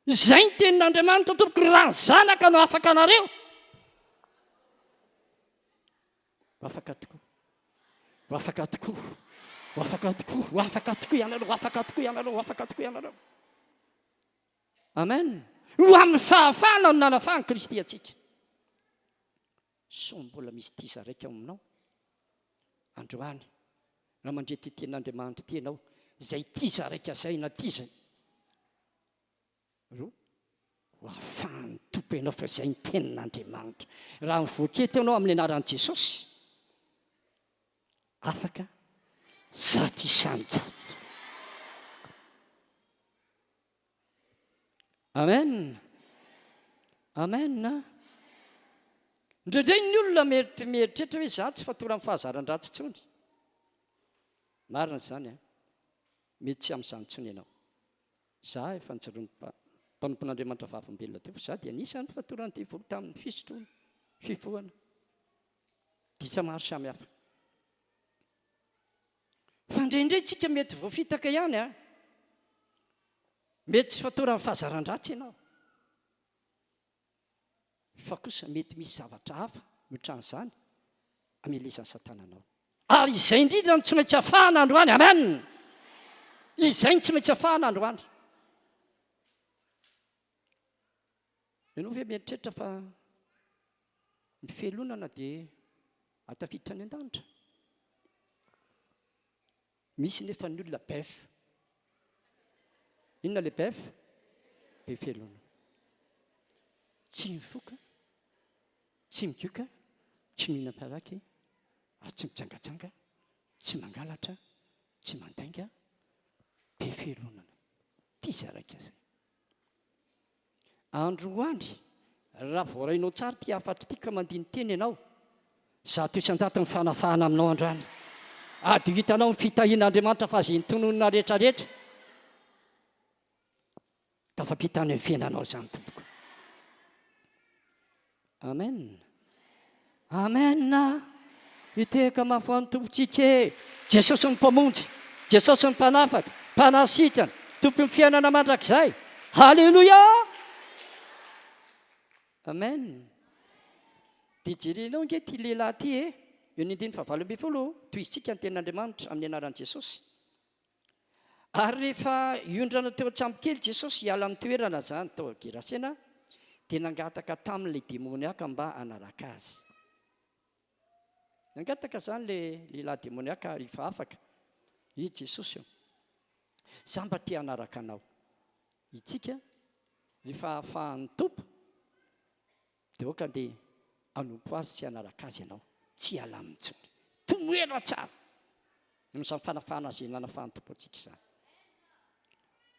Izay ny tenin'Andriamanitra tompoko, raha ny zanaka no afaka anareo. Ho afaka tokoa. Ho afaka tokoa. Ho afaka tokoa. Ho afaka tokoa ianareo. Ho afaka tokoa ianareo. Ho afaka tokoa ianareo. Amen. Ho amin'ny fahafahana no nanafahan'i Kristy antsika. Sao mbola misy tisa raika ao aminao? Androany, raha mandre ity tenin'Andriamanitra ity ianao, izay tisa raika izay na tisa roa, ho afahan'ny Tompo ianao fa izay ny tenin'Andriamanitra. Raha mivoaka eto ianao amin'ny anaran'i Jesosy, afaka 100%. Amen. Amen. Indraindray ny olona mieritreritra hoe izaho tsy fatoran'ny fahazaran-dratsy intsony. Marina izany an. Mety tsy amin'izany intsony ianao. Izaho efa nijoroan'ny mpanompon'Andriamanitra vavolombelona teo fa izaho dia anisan'ny fatoran'ny devoly tamin'ny fisotroana, fifohana, ditra maro samihafa. Fa indraindray tsika mety voafitaka ihany an. Mety tsy fatoran'ny fahazaran-dratsy ianao. Fa kosa mety misy zavatra hafa miotran'izany amelezan'i Satana anao. Ary izay indrindra no tsy maintsy afahana androany. Amen! Izay no tsy maintsy afahana androany. Ianao ve mieritreritra fa ny fialonana dia ahatafiditra any an-danitra? Misy nefa ny olona bef. Inona le bef? Be fialonana. Tsy mifoka, tsy migoka, tsy mihinam-paraky, ary tsy mijangajanga, tsy mangalatra, tsy mandainga, be fialonana. Tia zaraika zay. Androany, raha voarainao tsara ity hafatra ity ka mandini-tena ianao, 100% ny fanafahana aminao androany. Ary dia ho hitanao ny fitahian'Andriamanitra fa izay notononina rehetrarehetra, tafapita any amin'ny fiainanao izany tompoko. Amen. Amen. Hitehaka mafy ho an'ny Tompontsika e. Jesosy ny Mpamonjy, Jesosy ny Mpanafaka, Mpanasitrana, Tompon'ny fiainana mandrakizay. Haleloia! Amen. Dia jerenao ange ity lehilahy ity e. Eo ny andininy faha-18, tohizintsika ny tenin'Andriamanitra amin'ny anaran'i Jesosy. Ary rehefa hiondrana teo an-tsambokely Jesosy hiala amin'ny toerana izany tao Gerasena, dia nangataka taminy ilay demoniaka mba hanaraka azy. Nangataka izany ilay lehilahy demoniaka rehefa afaka. I Jesosy ô, za mba te hanaraka anao. Itsika. Rehefa afahan'ny Tompo dia aoka andeha hanompo Azy sy hanaraka Azy ianao. Tsy hiala aminy intsony. Tomoera tsara amin'izany fanafahana izay nanafahan'ny Tompo antsika izany.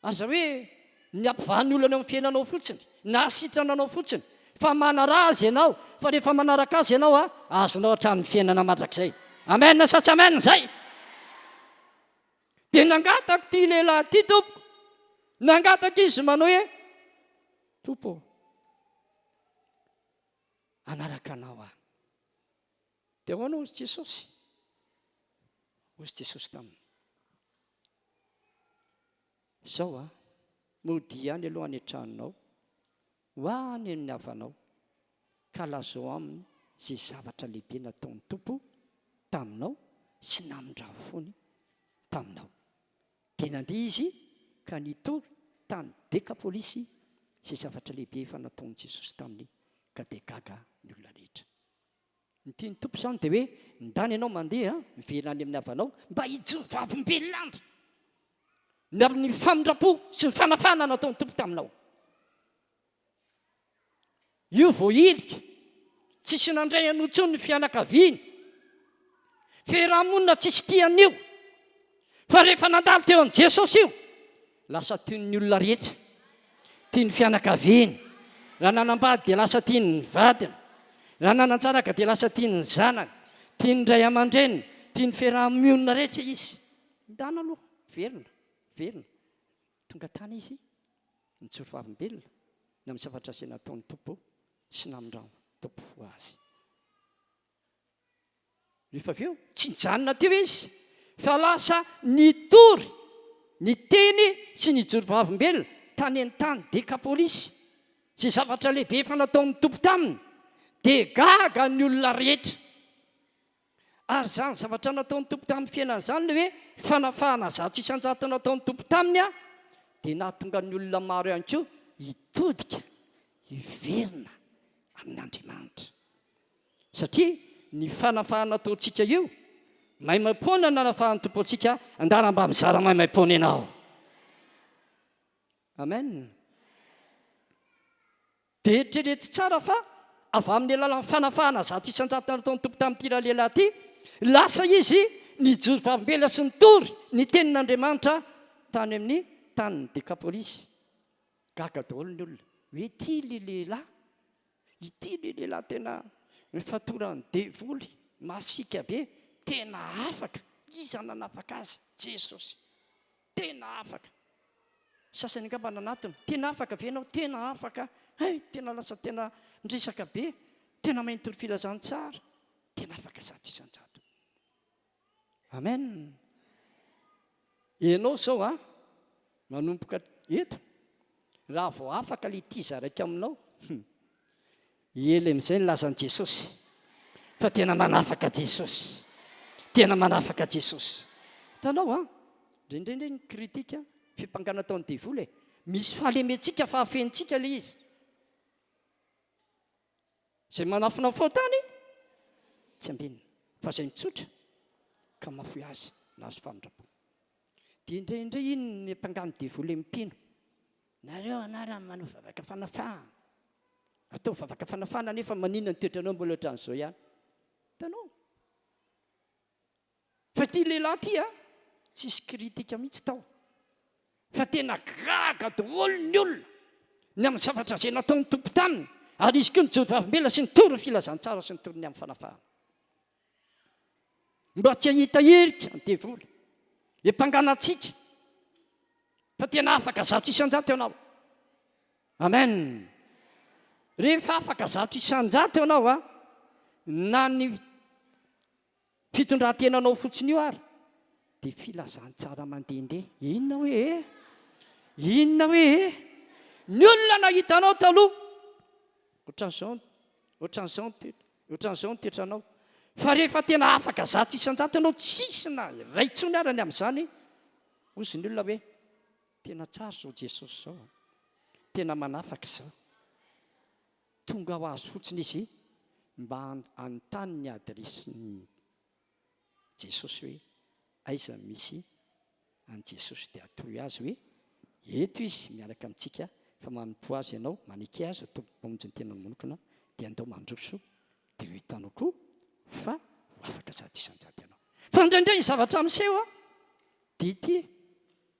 Aza hoe ny hampivaha ny olana eo amin'ny fiainanao fotsiny, na hasitrana anao fotsiny, fa manaraha Azy ianao, fa rehefa manaraka Azy ianao, azonao hatramin'ny fiainana mandrakizay. Amen sa tsy amen izay? Dia nangataka ity lehilahy ity, Tompoko. Nangataka izy manao hoe, Tompo ô, hanaraka Anao aho. Dia ahoana hozy Jesosy? Hozy Jesosy taminy, Izao a, modia ihany aloha any an-tranonao, ho any amin'ny havanao, ka lazao aminy izay zavatra lehibe nataon'ny Tompo taminao sy namindrafony taminao. Dia nandeha izy ka nitory tany Dekapolisy izay zavatra lehibe efa nataon'i Jesosy taminy, ka dia gaga ny olona rehetra. Ny tian'ny Tompo izany dia hoe, ndana ianao mandeha miverina any amin'ny havanao mba hijoro vavolombelona andry ny amin'ny famindram-po sy ny fanafahana nataon'ny Tompo taminao. Io voahilika, tsisy nandray an'io intsony ny fianakaviany. Fiarahamonina tsisy tia an'io. Fa rehefa nandalo teo amin'i Jesosy io, lasa tian'ny olona rehetra, tian'ny fianakaviany. Raha nanambady dia lasa tian'ny vadiny. Raha nanan-janaka dia lasa tian'ny zanany, tian'ny ray aman-dreniny, tian'ny fiarahamonina rehetra izy. Ndana aloha, velona, velona. Tonga tany izy. Nijoro vavolombelona ny amin'ny zavatra izay nataon'ny Tompo sy namindran'ny Tompo ho azy. Rehefa avy eo, tsy nijanona teo izy fa lasa nitory ny teny sy nijoro vavolombelona tany an-tany Dekapolisy izay zavatra lehibe efa nataon'ny Tompo taminy. Dia gaga ny olona rehetra. Ary izany zavatra nataon'ny Tompo tamin'ny fiainany izany, ilay hoe fanafahana 100% nataon'ny Tompo taminy, dia nahatonga ny olona maro ihany koa hitodika, hiverina amin'Andriamanitra. Satria ny fanafahana ataontsika io, maimaimpoana no nanafahan'ny Tompo antsika, andana mba mizara maimaimpoana ianao. Amen. Dia eritrereto tsara fa avy amin'ny alalan'ny fanafahana 100% nataon'ny Tompo tamin'ity ralehilahy ity, lasa izy nijoro vavolombelona sy nitory ny tenin'Andriamanitra tany amin'ny tanin'ny Dekapolisy. Gaga daholo ny olona hoe ity ilay lehilahy, ity ilay lehilahy tena nifatoran'ny devoly, masiaka be, tena afaka. Iza nanafaka azy? Jesosy. Tena afaka. Sasany angamba nanatona, tena afaka ve ianao? Tena afaka. Hay, tena lasa tena niresaka be, tena mahay nitory filazantsara. Tena afaka 100%. Amen. Ianao izao a, manomboka eto, raha vao afaka ilay tia zaraiko aminao, hum. Hiely amin'izay ny lazan'i Jesosy fa tena manafaka Jesosy. Tena manafaka Jesosy. Hitanao an, indraindray indray ny critique, fiampangana ataon'ny devoly e. Misy fahalementsika, fahafentsika ilay izy. Izay manafina ny fahotany tsy ambinina, fa izay mitsotra ka mahafoy azy nahazo famindram-po. Dia indraindray iny ny ampangan'ny devoly amin'ny mpino. Nareo anarany manao vavaka fanafahana. Atao vavaka fanafahana nefa maninona ny toetranao mbola ohatran'izao ihany. Hitanao? Fa ity lehilahy ity a, tsisy kritika mihitsy tao. Fa tena gaga daholo ny olona ny amin'ny zavatra izay nataon'ny Tompo taminy. Ary izy koa nijoro vavolombelona sy nitory ny filazantsara sy nitory ny amin'ny fanafahana. Mba tsy hahita hirika ny devoly. Hiampangana antsika fa tena afaka 100% ianao. Amen. Rehefa afaka 100% ianao a, na ny fitondran-tenanao fotsiny io ary dia filazantsara mandehandeha. Inona hoe e? Inona hoe e? Ny olona nahita anao taloha, ohatran'izao, ohatran'izao ny toetra, ohatran'izao ny toetranao. Fa rehefa tena afaka 100% ianao, tsisy na iray intsony ara ny amin'izany, hozy ny olona hoe, Tena tsara izao Jesosy izao a! Tena manafaka izao. Tonga ho azy fotsiny izy mba hanontany ny adiresin'i Jesosy hoe aiza misy an'i Jesosy dia atoroy azy hoe eto izy miaraka amintsika. Fa manompoa Azy ianao, maneke Azy ho Tompo Mpamonjy ny tenanao manokana, dia andao mandroso, dia ho hitanao koa fa ho afaka 100% ianao. Fa indraindray ny zavatra miseho dia ity,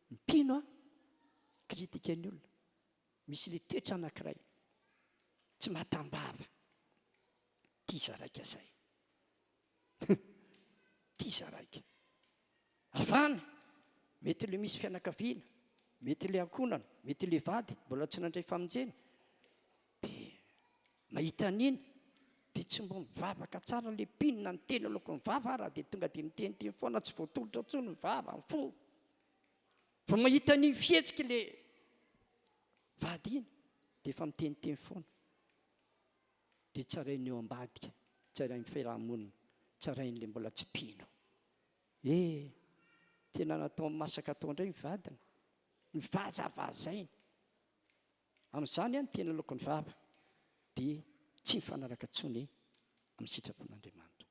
ny mpino critiquer-n'ny olona. Misy ilay toetra anankiray tsy mahatambava, tia zaraika izay. Tia zaraika. Avany, mety ilay misy fianakaviana, mety ilay ankohonana, mety ilay vady mbola tsy nandray famonjena, dia mahita an'iny, dia tsy mba mivavaka tsara ilay mpino na ny teny aloaky ny vava ara dia tonga dia miteniteny foana, tsy voatolotra intsony ny vava, ny fo. Vao mahita an'iny fihetsiky ilay vady iny dia efa miteniteny foana. Dia tsarain'ny eo ambadika, tsarain'ny fiaraha-monina, tsarain'ilay mbola tsy mpino. Eh! Tena nataony masaka tao indray ny vadiny, nivazavazainy. Amin'izany ny tena lokon'ny vava dia tsy mifanaraka intsony amin'ny sitrapon'Andriamanitra.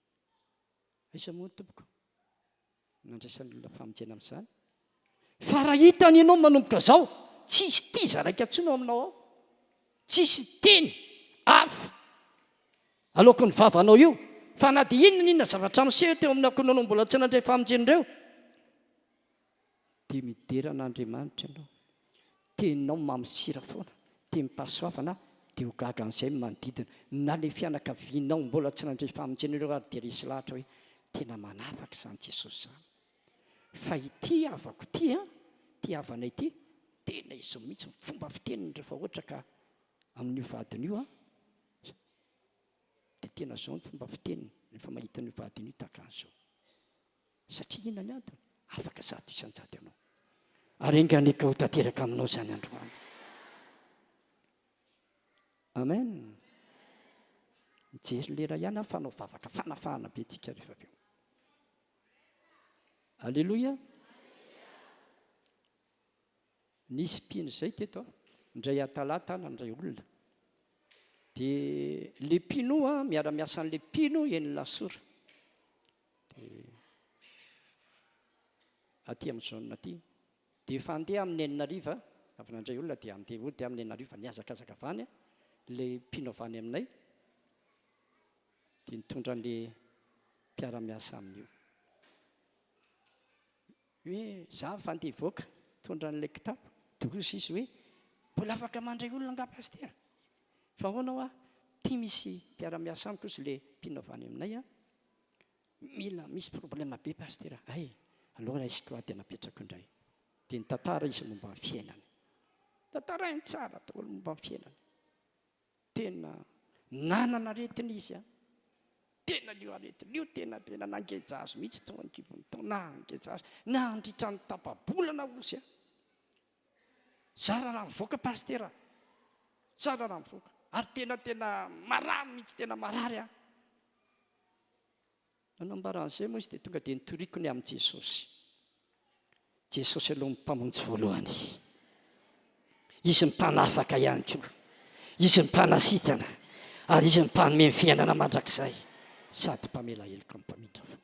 Aiza moa tompoko nandraisan'ny olona famonjena amin'izany? Fa raha hitany ianao manomboka izao, tsisy tiza raika intsony ao aminao ao. Tsisy teny hafa aloaky ny vavanao io, fa na dia inona n'inona zavatra miseho teo amin'ny ankohonanao mbola tsy nandray famonjena ireo, dia midera an'Andriamanitra ianao. Teninao mamy sira foana, tenim-pahasoavana, dia ho gaga an'izay ny manodidina. Na ilay fianakavianao mbola tsy nandray famonjena ireo ary dia resy lahatra hoe tena manafaka izany Jesosy izany. Fa ity havako ity an, ity havanay ity, tena izao mihitsy ny fomba fiteniny rehefa ohatra ka amin'io vadiny io an, dia tena izao ny fomba fiteniny rehefa mahita an'io vadiny io tahaka an'izao. Satria inona ny antony? Afaka 100% ianao. Ary enga anie ka ho tanteraka aminao izany androany. Amen. Mijery lera ihany aho fa hanao vavaka fanafahana be tsika rehefa avy eo. Aleloia. Nisy mpino izay teto a, indray atalata nandray olona. Dia le mpino a, miara-miasa an'le mpino eny Lasora. Dia aty amin'ny zone aty. Dia efa handeha amin'ny enina hariva, avy nandray olona dia handeha hody amin'ny enina hariva, nihazakazaka avy any le mpino avy any aminay. Dia nitondra an'le mpiara-miasa aminy io. Hoe za fa andeha hivoaka, nitondra an'ilay kitapo, dia hoy izy hoe, mbola afaka mandray olona angaha pasitera? Fa ahoana hoa, ity misy mpiara-miasa amiko hozy le mpino avy any aminay an, mila misy problème be pasitera, hay, aleo raisiko aho dia napetrako indray. Dia nitantara izy momba ny fiainany. Tantarainy tsara daholo momba ny fiainany. Tena nanana aretina izy an! Tena io aretina io tena tena nangeja azy mihitsy tao an-kibony tao, nangeja azy nandritra ny tapa-bolana ozy an! Zara raha mivoaka pasitera, zara raha mivoaka, ary tena tena marary mihitsy, tena marary an! Nanambara an'izay moa izy dia tonga dia nitoriko ny amin'i Jesosy. Jesosy aloha ny Mpamonjy voalohany. Izy ny Mpanafaka ihany koa. Izy ny Mpanasitrana. Ary Izy ny Mpanome ny fiainana mandrakizay. Sady Mpamela heloka no Mpamindra fo.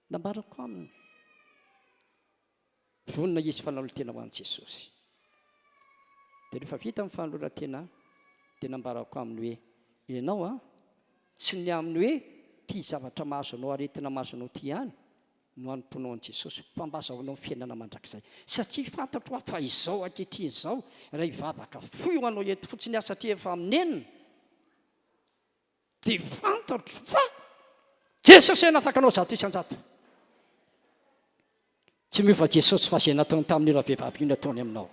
Nambarako aminy. Vonona izy fanolo-tena ho an'i Jesosy. Dia rehefa vita ny fanoloran-tena dia nambarako aminy hoe, ianao an, tsy ny amin'ny hoe ity zavatra mahazo anao aretina mahazo anao ity ihany no hanompoanao an'i Jesosy fa mba azahoanao ny fiainana mandrakizay. Satria fantatro aho fa izao ankehitriny izao raha hivavaka fohy ho anao eto fotsiny aho satria efa amin'ny enina Dia fantatro fa Jesosy hanafaka anao 100%. Tsy miova Jesosy fa izay nataony tamin'io ravehivavy io no ataony aminao.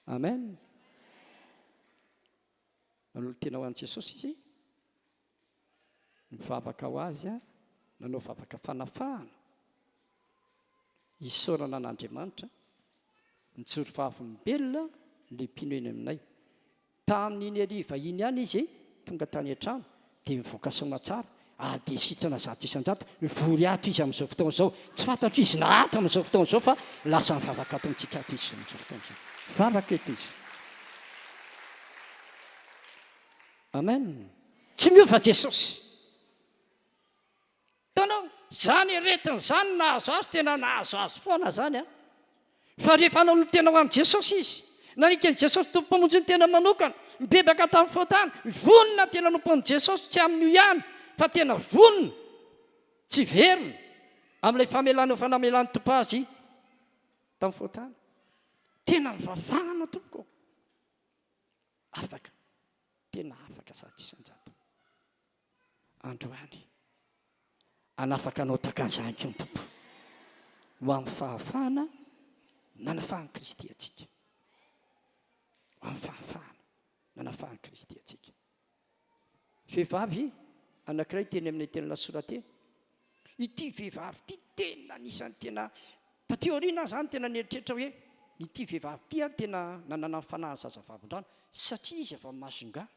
Amen. Nanolo-tena ho an'i Jesosy izy. Nivavaka ho azy, nanao vavaka fanafahana. Isaorana an'Andriamanitra. Nijoro vavolombelona ilay mpino eny aminay. Tamin'iny hariva iny ihany izy tonga tany an-trano dia nivoaka soamatsara ary dia sitrana 100%. Mivory ato izy amin'izao fotoana izao. Tsy fantatro izy na ato amin'izao fotoana izao fa lasa mivavaka ato amintsika ato izy amin'izao fotoana izao. Mivavaka eto izy. Amen. Tsy miova Jesosy. Hitanao? Izany aretina izany nahazo azy, tena nahazo azy foana izany an. Fa rehefa nanolo-tena ho an'i Jesosy izy, Nanaiky an'i Jesosy Tompo Mpamonjy ny tena manokana, nibebaka tamin'ny fahotana, vonona tena hanompo an'i Jesosy, tsy amin'io ihany fa tena vonona tsy hiverina amin'ilay famelana efa namelan'ny Tompo azy tamin'ny fahotana. Tena nivavahana tompoko. Afaka, tena afaka 100%. Androany, hanafaka anao tahaka an'izany koa ny Tompo, ho amin'ny fahafahana nanafahan'i Kristy antsika. Ho amin'ny fahafahana nanafahan'i Kristy antsika. Vehivavy anankiray teny amin'ny teny Lasorate. Ity vehivavy ity tena anisan'ny tena, taty aoriana aho izany tena nieritreritra hoe ity vehivavy ity an tena nanana ny fanahin'ny zazavavindrano satria izy avy any Majunga.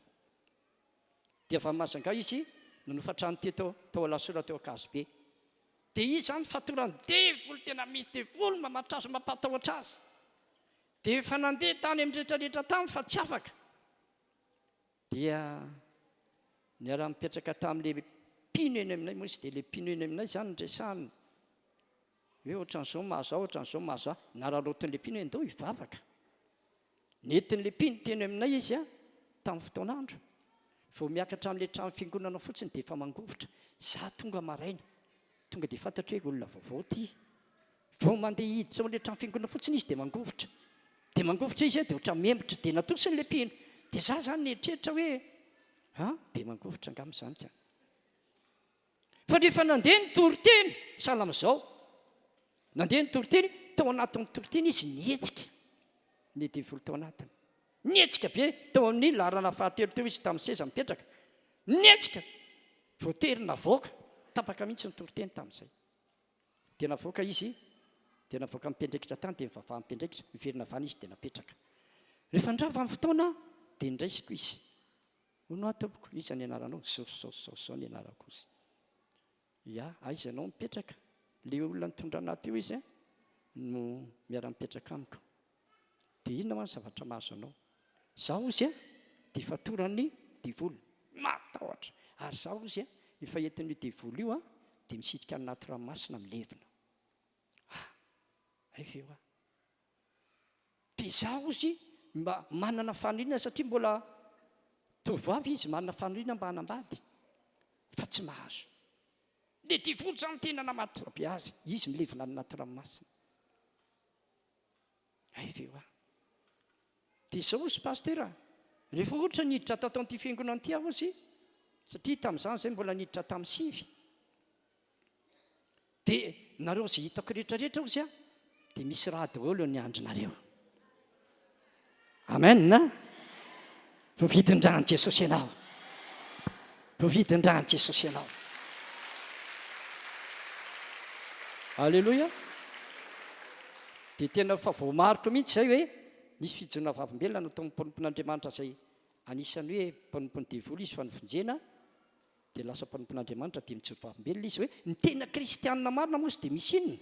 Dia avy any Majunga izy nanofa trano teto tao Alasora teo Ankazobe. Dia izy izany fatoran'ny devoly tena misy devoly mamatotra azy mampatahotra azy. Dia efa nandeha tany amin'ny rehetra rehetra tany fa tsy afaka. Dia niara-nipetraka tamin'ilay mpino eny aminay moa izy, dia ilay mpino eny aminay izany no resahiny hoe ohatran'izao mahazo ahy, ohatran'izao mahazo ahy. Nararaotin'ilay mpino hoe ndao hivavaka. Nentin'ilay mpino teny aminay izy tamin'ny fotoan'andro. Vao miakatra amin'ilay trano fiangonana fotsiny dia efa mangovitra. Izaho tonga maraina, tonga dia fantatro hoe olona vaovao ity. Vao mandeha hiditra ao amin'ilay trano fiangonana fotsiny izy dia mangovitra. Dia mangovitra izy dia ohatran'ny membotra. Dia natosiny ilay mpino. Dia izaho izany nieritreritra hoe, ha, be mangovitra angamba izany ka. Fa rehefa nandeha ny toriteny, sahala amin'izao, nandeha ny toriteny, tao anatin'ny toriteny izy nihetsika. Ny devoly tao anatiny. Nihetsika be tao amin'ny laharana fahatelo teo izy tamin'ny seza mipetraka. Nihetsika. Voatery navoaka. Tapaka mihitsy ny toriteny tamin'izay. Dia navoaka izy, dia navoaka ny mpiandraikitra tany, dia nivavahan'ny mpiandraikitra, niverina avy any izy dia napetraka. Rehefa nirava ny fotoana dia niraisiko izy. Hono aho tompoko, iza ny anaranao? Zao sy zao sy zao sy zao ny anarako hozy. Ya, aiza ianao mipetraka? Ilay olona nitondra anah teo izy no miara-mipetraka amiko. Dia inona hoa ny zavatra mahazo anao? Izaho hozy a, dia fatoran'ny devoly. Matahotra! Ary izaho hozy a, efa entin'io devoly io a, dia misitrika any anaty ranomasina milevina. Ah! Hay ve hoa? Dia izaho hozy mba manana faniriana satria mbola tovovavy izy, manana faniriana mba hanambady, fa tsy mahazo. Ilay devoly izany tena namatotra be azy, izy milevina any anaty ranomasina. Hay ve hoa. Dia izao hozy Pasteur a, rehefa ohatra niditra tato amin'ity fiangonana ity aho hozy, satria tamin'izany izay mbola niditra tamin'ny sivy, dia nareo izay hitako rehetra rehetra hozy a, dia misy raha daholo ny andrinareo. Amen a! Voavidin-dran'i Jesosy ianao. Voavidin-dran'i Jesosy ianao. Alléluia. Dia tena fa voamariko mihitsy izay hoe nisy fijoroana vavolombelona nataon'ny mpanompon'Andriamanitra izay anisan'ny hoe mpanompon'ny devoly izy fa novonjena dia lasa mpanompon'Andriamanitra dia mijoro vavolombelona izy hoe ny tena kristianina marina moa izy dia misy inona?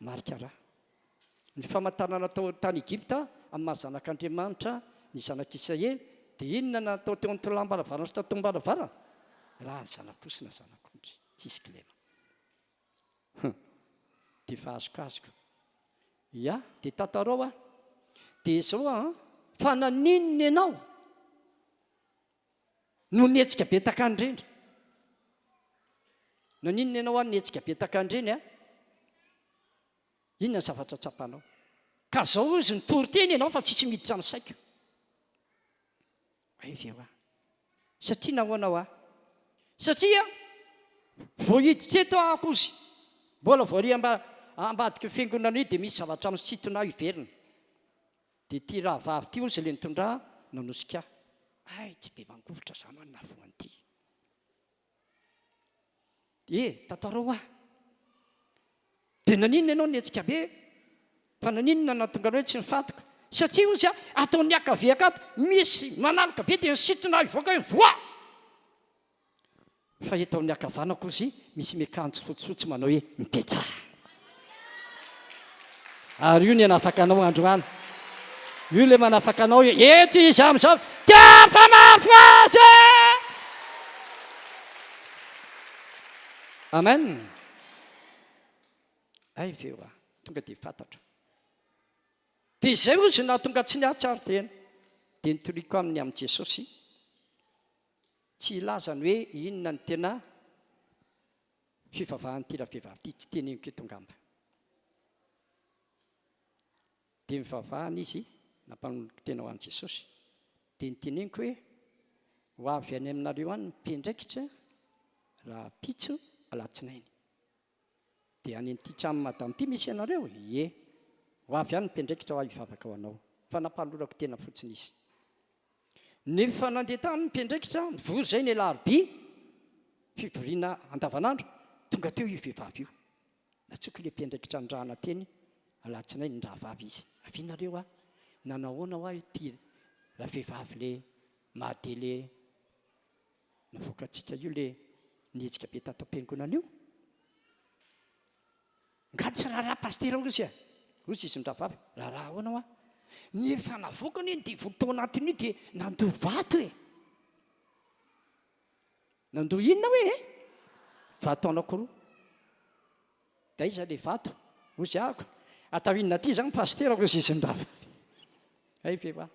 Marika ra. Ny famantarana natao tany Egypta amin'ny maha zanak'Andriamanitra ny zanak'Israely dia inona no natao teo amin'ny tolam-baravarana sy tatom-baravarana? Raha ny zanak'osy na zanak'ondry, tsisy kilema. Hum. Dia efa azokazoko. Ya, dia tantarao aho. Dia izao an, fa naninona ianao no nihetsika be takan'ireny? Naninona ianao an nihetsika be takan'ireny an? Inona ny zavatra tsapanao? Ka zao ozy nitory teny ianao fa tsisy miditra amin'ny saiko. Hay ve hoa? Satria nahoana hoa? Satria vao hiditra eto aho akozy, mbola vao ary ambadiky ny fiangonana io dia misy zavatra misintona ahy hiverina. Dia ity rahavavy ity ozy ilay nitondra ahy nanosika ahy. Hay tsy be mangovitra za man nahavoan'ity. E, tantarao hoa. Dia naninona ianao nihetsika be? Fa naninona nahatonga anao hoe tsy nifantoka? Satria hozy a, ato amin'ny ankaviako ato, misy manaloka be dia nisintona ahy hivoaka hoe mivoaha! Fa eto amin'ny ankavanako hozy, misy miakanjo fotsifotsy manao hoe mipetraha. Ary io ny hanafaka anao androany. Io ilay manafaka anao hoe eto izy amin'izao, dia ampamafy azy! Amen. Hay ve hoa, tonga dia fantatro. Dia izay hozy no nahatonga tsy nihatsiaro tena. Dia nitoriako aminy amin'i Jesosy, tsy hilaza ny hoe inona ny tena fivavahan'ity ravehivavy ity, tsy teneniko eto angamba. Dia nivavahana izy, nampanoloko tena ho an'i Jesosy. Dia niteneniko hoe, Ho avy any aminareo any ny mpiandraikitra rahampitso alatsinainy. Dia any an'ity tranon'i madame ity misy anareo? Ie. Ho avy any ny mpiandraikitra ho ahy hivavaka ho anao. Fa nampanolorako tena fotsiny izy. Nefa nandeha tany ny mpiandraikitra, nivory izay ny alarobia, fivoriana andavanandro, tonga teo io vehivavy io. Nantsoiko ilay mpiandraikitra nirahana teny alatsinainy ny rahavavy izy. Avia nareo a! Nanahoana hoa ity ravehivavy le Made le navoakantsika io le nihetsika be tato am-piangonana io? Nga tsy raharaha pasitera ozy a! Ozy izy mirahavavy, raharaha ahoana hoa? Ny efa navoaka anie ny devoly tao anatin'io dia nandoa vato e! Nandoa inona hoe e? Vato anankiroa. Dia aiza ilay vato? Hozy ahako. Atao inona aty izany pasitera hozy izy mirahavavy. Hay ve hoa.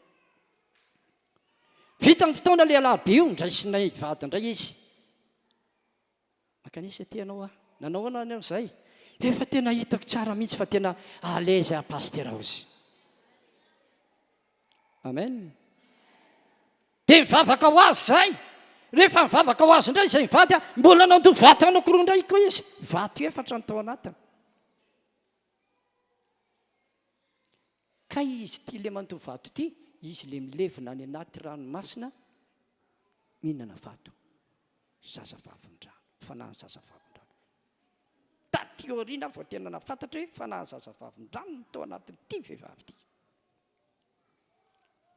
Vita ny fotoana ilay alarobia io, ndraisinay hivady indray izy. Mankanesa aty ianao aho. Nanao ahoana ianao izay? Efa tena hitako tsara mihitsy fa tena à l'aise aho pasitera hozy. Amen. Dia mivavaka ho azy izay. Rehefa mivavaka ho azy indray izay mivady, mbola nandoa vato anankiroa indray koa izy. Vato efatra ny tao anatiny. Kay izy ity le mandoa vato ity, izy le milevina any anaty ranomasina mihinana vato. Zazavavindrano, fanahin'ny zazavavindrano. Taty aoriana aho vao tena nahafantatra hoe fanahin'ny zazavavindrano no tao anatin'ity vehivavy ity.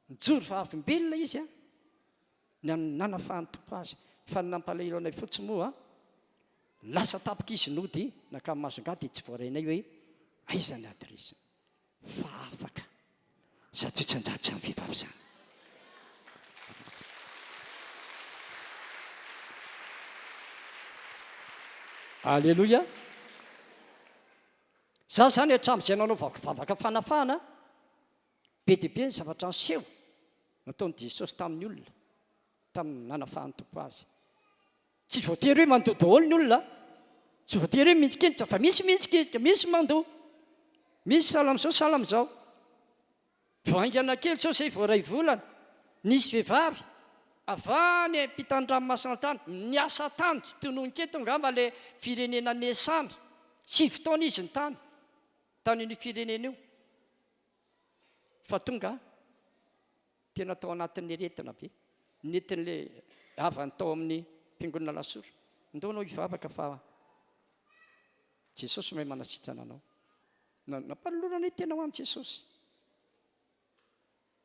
Nijoro vavolombelona izy an, ny amin'ny nanafahan'ny Tompo azy. Fa ny nampalahelo anay fotsiny moa, lasa tapaka izy nody nankany Majunga dia tsy voarainay hoe aiza ny adiresiny. Fa afaka 100% izany vehivavy izany. Aleloia. Za zany hatramin'izay nanaovako vavaka fanafahana, be dia be ny zavatra niseho nataon'i Jesosy tamin'ny olona, tamin'ny nanafahan'ny Tompo azy. Tsy voatery hoe mandoa daholo ny olona, tsy voatery hoe mihintsikintsa, fa misy mihintsikintsa, misy mandoa, misy sahala amin'izao, sahala amin'izao. Vao haingana kely sao izay vao iray volana, nisy vehivavy avy any ampitan-dranomasina tany, niasa tany, tsy tononiko eto angamba ilay firenena niasany, sivy taona izy ny tany, tany an'io firenena io, fa tonga tena tao anatin'ny aretina be, nentin'ilay havany tao amin'ny fiangonana Alasora, ndao ianao hivavaka fa Jesosy mahay manasitrana anao. Nampanoloranay tena ho an'i Jesosy.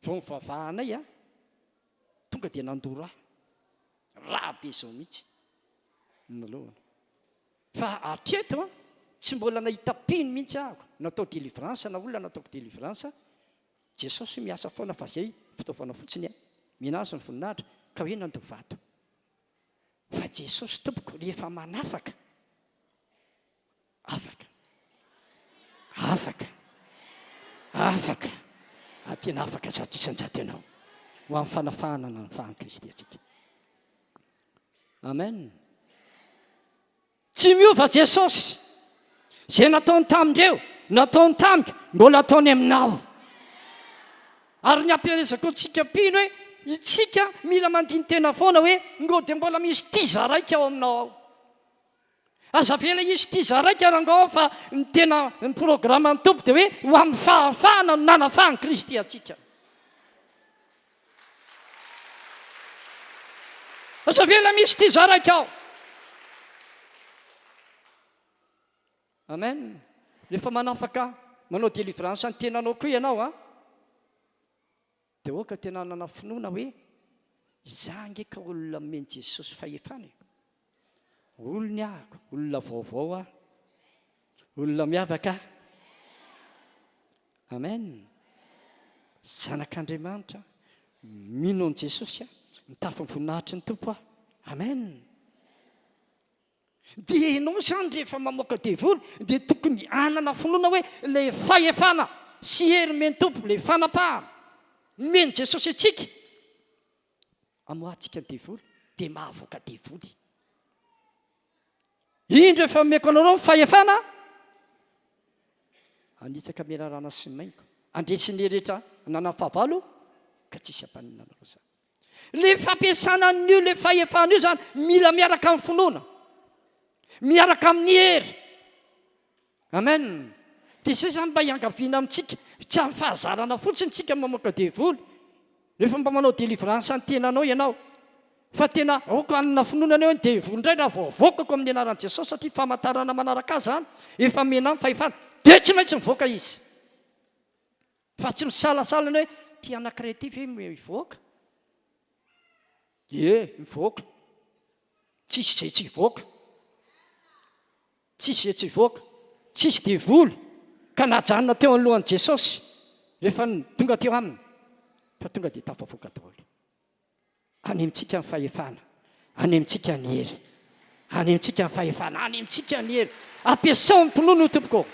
Vao nivavahanay a, tonga dia nandoro ahy. Rà be izao mihitsy ny lohany. Fa hatreto a, tsy mbola nahita mpino mihitsy aho. Natao délivrance na olona nataoko délivrance, Jesosy miasa foana fa zay fitaovana fotsiny a. Mena azy ny voninahitra ka hoe nandoa vato. Fa Jesosy tompoko rehefa manafaka, afaka, afaka, afaka, ary tena afaka 100% ianao ho amin'ny fanafahana nanafahan'i Kristy antsika. Amen. Tsy miova Jesosy. Izay nataony tamin'ireo, nataony tamiko, mbola ataony aminao. Ary ny ampielezako antsika mpino hoe itsika mila mandini-tena foana hoe ngô dia mbola misy tia zaraika ao aminao ao. Aza avela hisy tia zaraika rangao fa ny tena ny programan'ny Tompo dia hoe ho amin'ny fahafahana no nanafahan'i Kristy antsika. Aza avela misy tia zaraika ao. Amen. Rehefa manafaka manao délivrance ny tenanao koa ianao an, dia aoka tena hanana finoana hoe za ange ka olona nomen'i Jesosy fahefana e. Olony ahako, olona vaovao aho, olona miavaka aho. Amen. Zanak'Andriamanitra, mino an'i Jesosy aho, mitafy ny voninahitry ny Tompo aho. Amen. Dia ianao izany rehefa mamoaka devoly dia tokony hanana finoana hoe ilay fahefana. sy hery omen'ny Tompo, ilay fanapahana nomen'i Jesosy antsika, amoahantsika ny devoly, dia mahavoaka devoly. Indro efa omeko anareo ny fahefana hanitsaka menarana sy maingo, handresy ny rehetra ananan'ny fahavalo, ka tsy hisy hampaninona anareo izany. Ilay fampiasana an'io ilay fahefana io izany mila miaraka amin'ny finoana, miaraka amin'ny hery. Amen. Dia izay izany mba iangaviana amintsika, tsy amin'ny fahazarana fotsiny tsika mamoaka devoly. Rehefa mba manao délivrance ny tenanao ianao, fa tena aoka hanana finoana anao hoe ny devoly indray raha vao avoakako amin'ny anaran'i Jesosy satria famantarana manaraka azy izany, efa mena ny fahefana, dia tsy maintsy mivoaka izy. Fa tsy misalasala ny hoe ity anankiray ity ve mivoaka? Ie, mivoaka. Tsisy izay tsy hivoaka. Tsisy izay tsy hivoaka. Tsisy devoly ka najanona teo anoloan'i Jesosy rehefa tonga teo aminy fa tonga dia tafavoaka daholo. Any amintsika ny fahefana, any amintsika ny hery. Any amintsika ny fahefana, any amintsika ny hery. Ampiasao ny mpinono tompoko.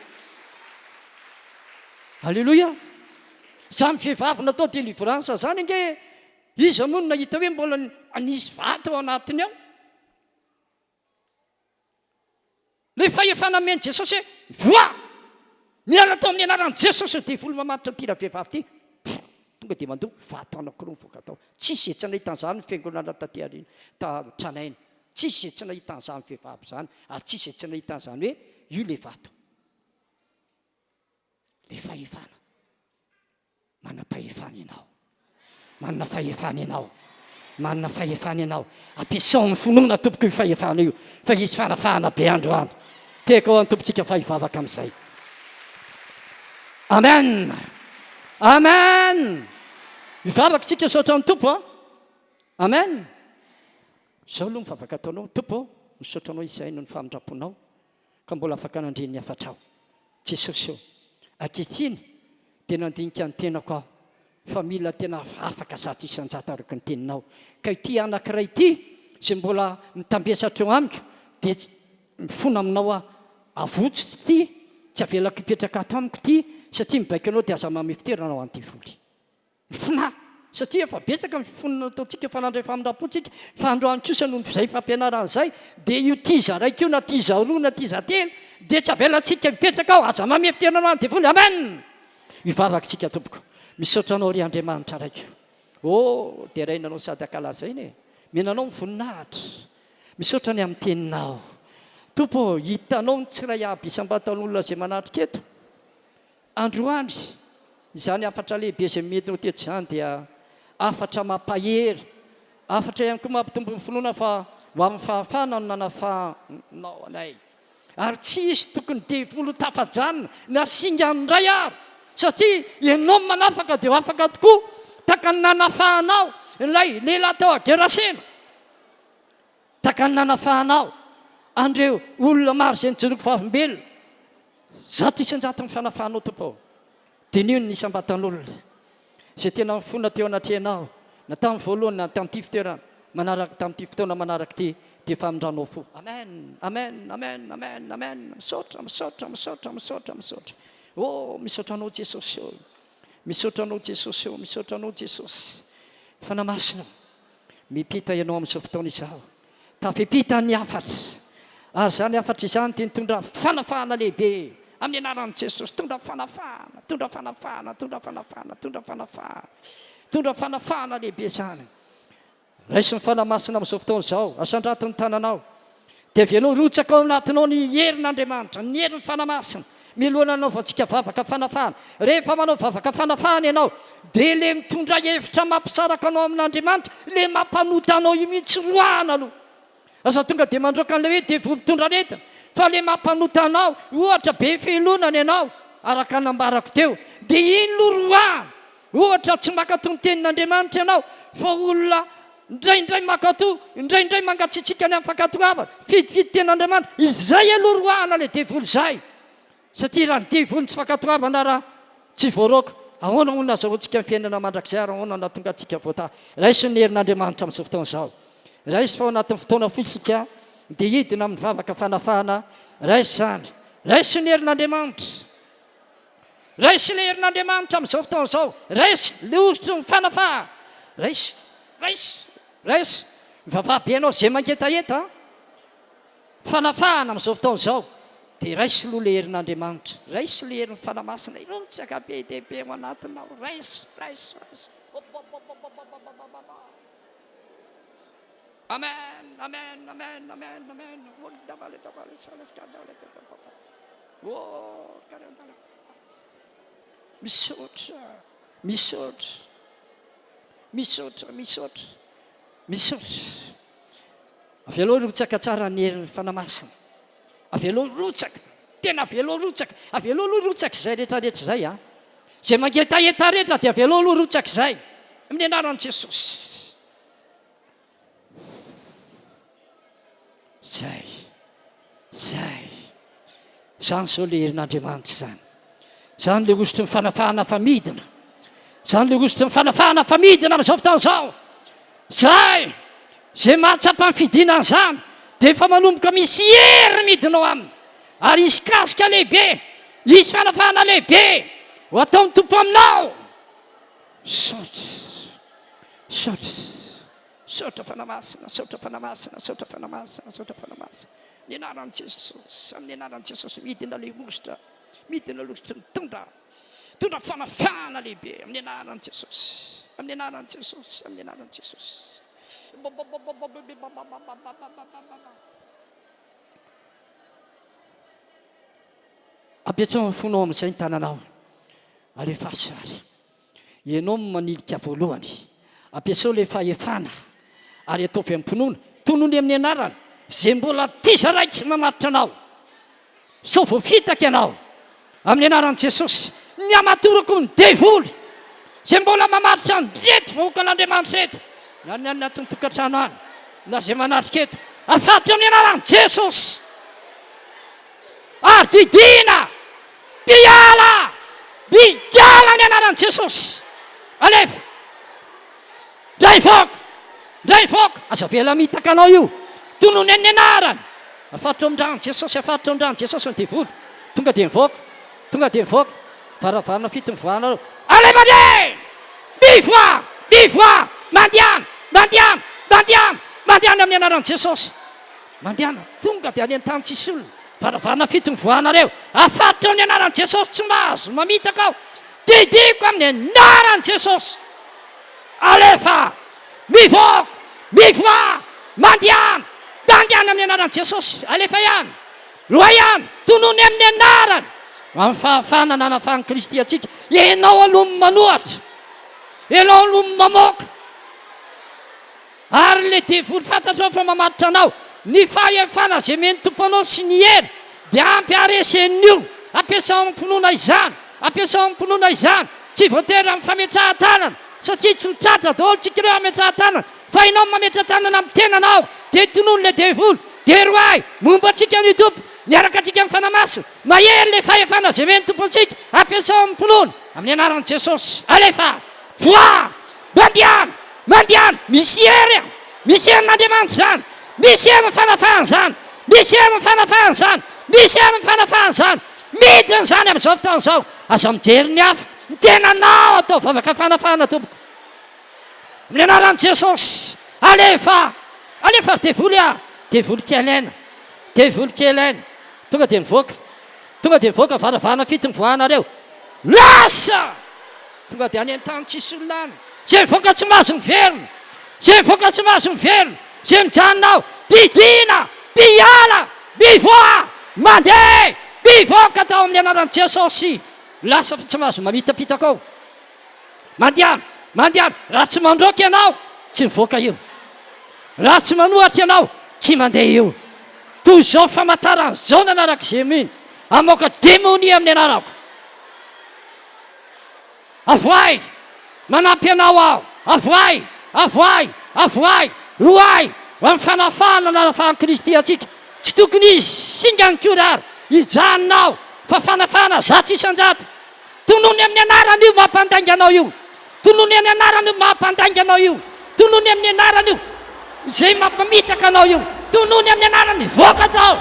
Alléluia. Zany vehivavy natao délivrance zany ange iza moa no nahita hoe mbola nisy vato ao anatiny ao? Ilay fahefana nomen'i Jesosy hoe mivoaha! Miala tao amin'ny anaran'i Jesosy ny devoly mamatotra ity ravehivavy ity. Tonga dia mandoa vato anankiroa mivoaka tao. Tsisy izay tsy nahita an'izany ny fiangonana taty aoriana, ta tranainy. Tsisy izay tsy nahita an'izany vehivavy izany ary tsisy izay tsy nahita an'izany hoe io ilay vato. Ilay fahefana. Manam-pahefana ianao. Manana fahefana ianao. Manana fahefana ianao. Ampiasao amin'ny finoana tompoko io fahefana io fa hisy fanafahana be androany. Tehaka ho an'ny Tompontsika fa hivavaka amin'izay. Amen. Amen. Hivavaka isika misaotra ny Tompo a. Amen. Izao aloha ny vavaka ataonao. Tompo ô, misaotra anao izahay noho ny famindram-ponao ka mbola afaka nandre ny hafatrao. Jesosy ô, ankehitriny dia nandinika ny tenako aho fa mila tena afaka 100% araka ny teninao. Ka ity anankiray ity izay mbola mitambesatra eo amiko dia mifona aminao aho, avotsotro ity, tsy avelako hipetraka ato amiko ity satria mibaiko anao dia aza manome fitoerana ho an'ny devoly. Mifona, satria efa betsaka ny fifonana nataontsika, efa nandray famindram-po tsika, fa androany kosa noho izay fampianarana izay, dia io tiza raika io na tiza roa na tiza telo, dia tsy avelantsika hipetraka ao, aza mamehy fitenana ny devoly, amen! Hivavaka isika tompoko, misaotra anao ry Andriamanitra Raiko, oh, deraina anao sady ankalazaina e, mena anao ny voninahitra, misaotra ny amin'ny teninao, Tompo ô, hitanao ny tsiray aby isam-batan'olona izay manatrika eto, Androany, izany hafatra lehibe izay nomenao teto izany dia hafatra mampahery, hafatra ihany koa mampitombo ny finoana fa ho amin'ny fahafahana no nanafahanao anay. Ary tsy hisy tokony devoly ho tafajanona na singany indray ary, satria ianao no manafaka dia ho afaka tokoa, tahaka ny nanafahanao ilay lehilahy tao Gerasena. Tahaka ny nanafahanao an'ireo olona maro izay nijoroako vavolombelona. 100% ny fanafahanao Tompo ô. Diniho ny isam-batan'olona izay tena nifona teo anatrehanao na tamin'ny voalohany na tamin'ity fitoerana manaraka tamin'ity fotoana manaraka ity dia famindranao fo. Amen, amen, amen, amen, amen. Misaotra, misaotra, misaotra, misaotra, misaotra. Oh, misaotra anao Jesosy ô. Misaotra anao Jesosy ô, misaotra anao Jesosy. Fanahy Masina, mipita ianao amin'izao fotoana izao. Tafipita ny hafatra. Ary izany hafatra izany dia nitondra fanafahana lehibe amin'ny anaran'i Jesosy. Tondra fanafahana, tondra fanafahana, tondra fanafahana, tondra fanafahana. Tondra fanafahana lehibe izany. Raiso ny Fanahy Masina amin'izao fotoana izao. Asandrato ny tananao. Dia avelao hirotsaka ao anatinao ny herin'Andriamanitra, ny herin'ny Fanahy Masina. Mialoha ny hanaovantsika vavaka fanafahana. Rehefa manao vavaka fanafahana ianao, dia ilay mitondra hevitra mampisaraka anao amin'Andriamanitra, ilay mampanota anao io mihitsy roahana aloha. Aza tonga dia mandroaka an'ilay hoe devoly mitondra aretina, fa ilay mampanota anao, ohatra be fialonana ianao, araka ny nambarako teo, dia iny no roahana. Ohatra tsy mankatò ny tenin'Andriamanitra ianao, fa olona indraindray mankatò, indraindray mangatsiatsiaka ny amin'ny fankatoavana, fidifidy tenin'Andriamanitra, izay aloha roahana ilay devoly izay. Satria raha ny devoly ny tsy fankatoavana raha tsy voaroaka, ahoana hono nazahoantsika ny fiainana mandrakizay ary ahoana no nahatonga antsika voatahy? Raiso ny herin'Andriamanitra amin'izao fotoana izao. Raiso fa ao anatin'ny fotoana fohy isika dia hidina amin'ny vavaka fanafahana. Raiso izany. Raiso ny herin'Andriamanitra. Raiso ilay herin'Andriamanitra amin'izao fotoana izao. Raiso ilay hosotry ny fanafahana. Raiso, raiso, raiso. Mivavaha be ianao izay mangetaheta fanafahana amin'izao fotoana izao. Dia raiso aloha ilay herin'Andriamanitra. Raiso ilay herin'ny Fanahy Masina. Hirotsaka be dia be ao anatinao. Raiso, raiso, raiso. Amen, amen, amen, amen, amen. Misaotra, misaotra, misaotra, misaotra, misaotra. Avelao hirotsaka tsara ny herin'ny Fanahy Masina. Avelao hirotsaka, tena avelao hirotsaka, avelao aloha hirotsaka izay rehetra rehetra izay a. Izay mangetaheta rehetra dia avelao aloha hirotsaka izay. Amin'ny anaran'i Jesosy. Zay. Zay. Zany zao le herin'Andriamanitra izany. Zany le hosotry ny fanafahana fa midina. Zany le hosotry ny fanafahana fa midina amin'izao fotoana izao. Zay. Zay mahatsapa ny fidinana izany dia efa manomboka misy hery midina ao aminy. Ary hisy kasika lehibe, hisy fanafahana lehibe ho ataon'ny Tompo aminao. Misaotra. Misaotra. Misaotra Fanahy Masina, misaotra Fanahy Masina, misaotra Fanahy Masina, misaotra Fanahy Masina. Ny anaran'i Jesosy, amin'ny anaran'i Jesosy midina ilay hosotra, midina ilay hosotra mitondra, mitondra fanafahana lehibe amin'ny anaran'i Jesosy, amin'ny anaran'i Jesosy, amin'ny anaran'i Jesosy. Ampiantsoa ny fonao amin'izay ny tananao. Alefaso ary. Ianao no manilika voalohany. Ampiasao ilay fahefana ary ataovy amim-pinoana. Tonony amin'ny anarany izay mbola teza raiky mamaritra anao. Sao voafitaka ianao. Amin'ny anaran'i Jesosy. Ny hamatorako ny devoly izay mbola mamaritra an'ireto vahoakan'Andriamanitra ireto, na ny any anatin'ny tokantrano any, na izay manatrika eto. Afaritra amin'ny anaran'i Jesosy. Ary didiana Mpiala! Mpiala ny anaran'i Jesosy! Alefa! Ndray hivoaka! Ndray hivoaka! Aza avela hamitaka anao io! Tonony ny anarany! Afaritra ao amin-dran'i Jesosy, afaritra ao amin-dran'i Jesosy ny devoly. Tonga dia mivoaka! Tonga dia mivoaka! Varavarana fito mivoahanareo. Alefa ndray! Mivoaha! Mivoaha! Mandehana! Mandehana! Mandehana! Mandehana amin'ny anaran'i Jesosy! Mandehana tonga dia any an-tany tsisy olona, varavarana fito mivoahanareo, afato eo ny anaran'i Jesosy, tsy mahazo mamitaka aho, didiko amin'ny anaran'i Jesosy, alefa, mivoaka, mivoaha, mandehana, mandehana amin'ny anaran'i Jesosy, alefa ihany, roa ihany, tonony amin'ny anarany, amin'ny fahafahana nanafahan'i Kristy antsika, ianao aloha no manohatra, ianao aloha no mamoaka. Ary ilay devoly fantatrao fa mamatotra anao, ny fahefana izay omen'ny Tompo anao sy ny hery dia ampy haharesen'io. Ampiasao amim-pinoana izany, ampiasao amim-pinoana izany. Tsy voatery amin'ny fametrahan-tanana, satria tsy ho tratra daholo tsika ireo hametrahan-tanana, fa ianao mametra-tanana amin'ny tenanao, dia tonony ilay devoly, dia roahy, momba antsika ny Tompo, miaraka antsika amin'ny Fanahy Masina, mahery ilay fahefana izay omen'ny Tompo antsika, ampiasao amim-pinoana, amin'ny anaran'i Jesosy. Alefa! Voa! Mandehana! Mandehana! Misy hery an! Misy herin'Andriamanitra izany! Misy herin'ny fanafahana izany! Misy herin'ny fanafahana izany! Misy herin'ny fanafahana izany! Midina izany amin'izao fotoana izao! Aza mijery ny hafa! Ny tenanao atao vavaka fanafahana tompoko! Amin'ny anaran'i Jesosy! Alefa! Alefa ry devoly ah! Devoly kely aina! Devoly kely aina! Tonga dia mivoaka! Tonga dia mivoaka varavarana fito mivoahanareo! Lasa! Tonga dia any an-tany tsisy olona any. Izay mivoaka tsy mahazo miverina. Izay mivoaka tsy mahazo miverina. Izay mijanona ao, didiana, miala, mivoaha, mandeha, mivoaka tao amin'ny anaran'i Jesosy. Lasa fa tsy mahazo mamitapitaka ao. Mandehana, mandehana. Raha tsy mandroaka ianao, tsy mivoaka io. Raha tsy manohatra ianao, tsy mandeha io. Toy izao famantaran'i Jaona narak'izay mino, hamoaka demonia amin'ny anarako. Avoahy! Manampy anao aho! Avoahy! Avoahy! Avoahy! Roahy! Ho amin'ny fanafahana nanafahan'i Kristy antsika. Tsy tokony hisy singany akory ary hijanona ao fa fanafahana 100%. Tonony amin'ny anarany io mampandainga anao io. Tonony amin'ny anarany io mampandainga anao io. Tonony amin'ny anarany io izay mampamitaka anao io. Tonony amin'ny anarany hivoaka tao.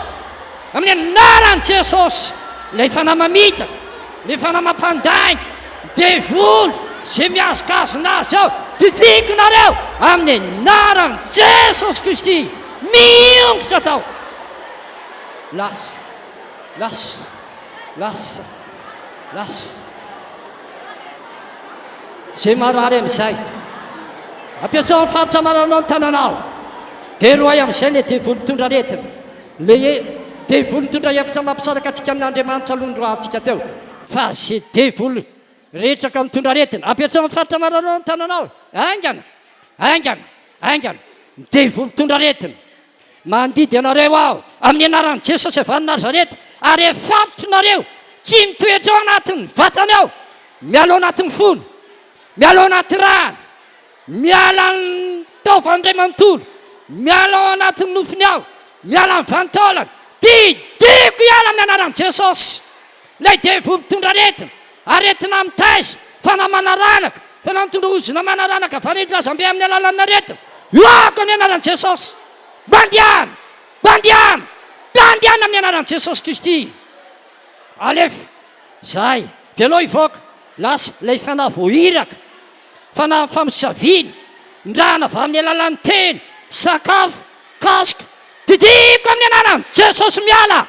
Amin'ny anaran'i Jesosy ilay fanahy mamitaka. Ny fanahy mampandainga, devoly izay mihazokazona azy ao, didiko nareo amin'ny anaran'i Jesosy Kristy, miongotra tao. Lasa, lasa, lasa, lasa. Izay marary amin'izay, ampiasao amin'ny faritra mararinao ny tananao, dia roahy amin'izay ilay devoly mitondra aretina. Le devoly nitondra hevitra mampisaraka antsika amin'Andriamanitra aloha noroahantsika teo fa ze devoly rehetra ka mitondra aretina apetraho amin'ny faritra mararinao ny tananao haingana haingana haingana ny devoly mitondra aretina mandidy anareo aho amin'ny anaran'i Jesosy avy any Nazareta ary efaritrinareo tsy mitoetra ao anatin'ny vatany ao miala ao anatin'ny fony miala ao anaty rany Miala ny taovany iray manontolo, miala ao anatin'ny nofony ao, miala ny vanin-taolany. Didiko hiala amin'ny anaran'i Jesosy. Ilay devoly mitondra aretina, aretina mitaiza, fanahy manaranaka, fanahy mitondra ozona manaranaka, vanindrazambe amin'ny alalan'ny aretina. Loako amin'ny anaran'i Jesosy. Mandehana, mandehana, mandehana amin'ny anaran'i Jesosy Kristy. Alefa. Zay. Velao hivoaka. Lasa ilay fanahy voahiraka. Fanahy famosaviana, indrana avy amin'ny alalan'ny teny, sakafo, kasoka, didiko amin'ny anaran'i Jesosy miala,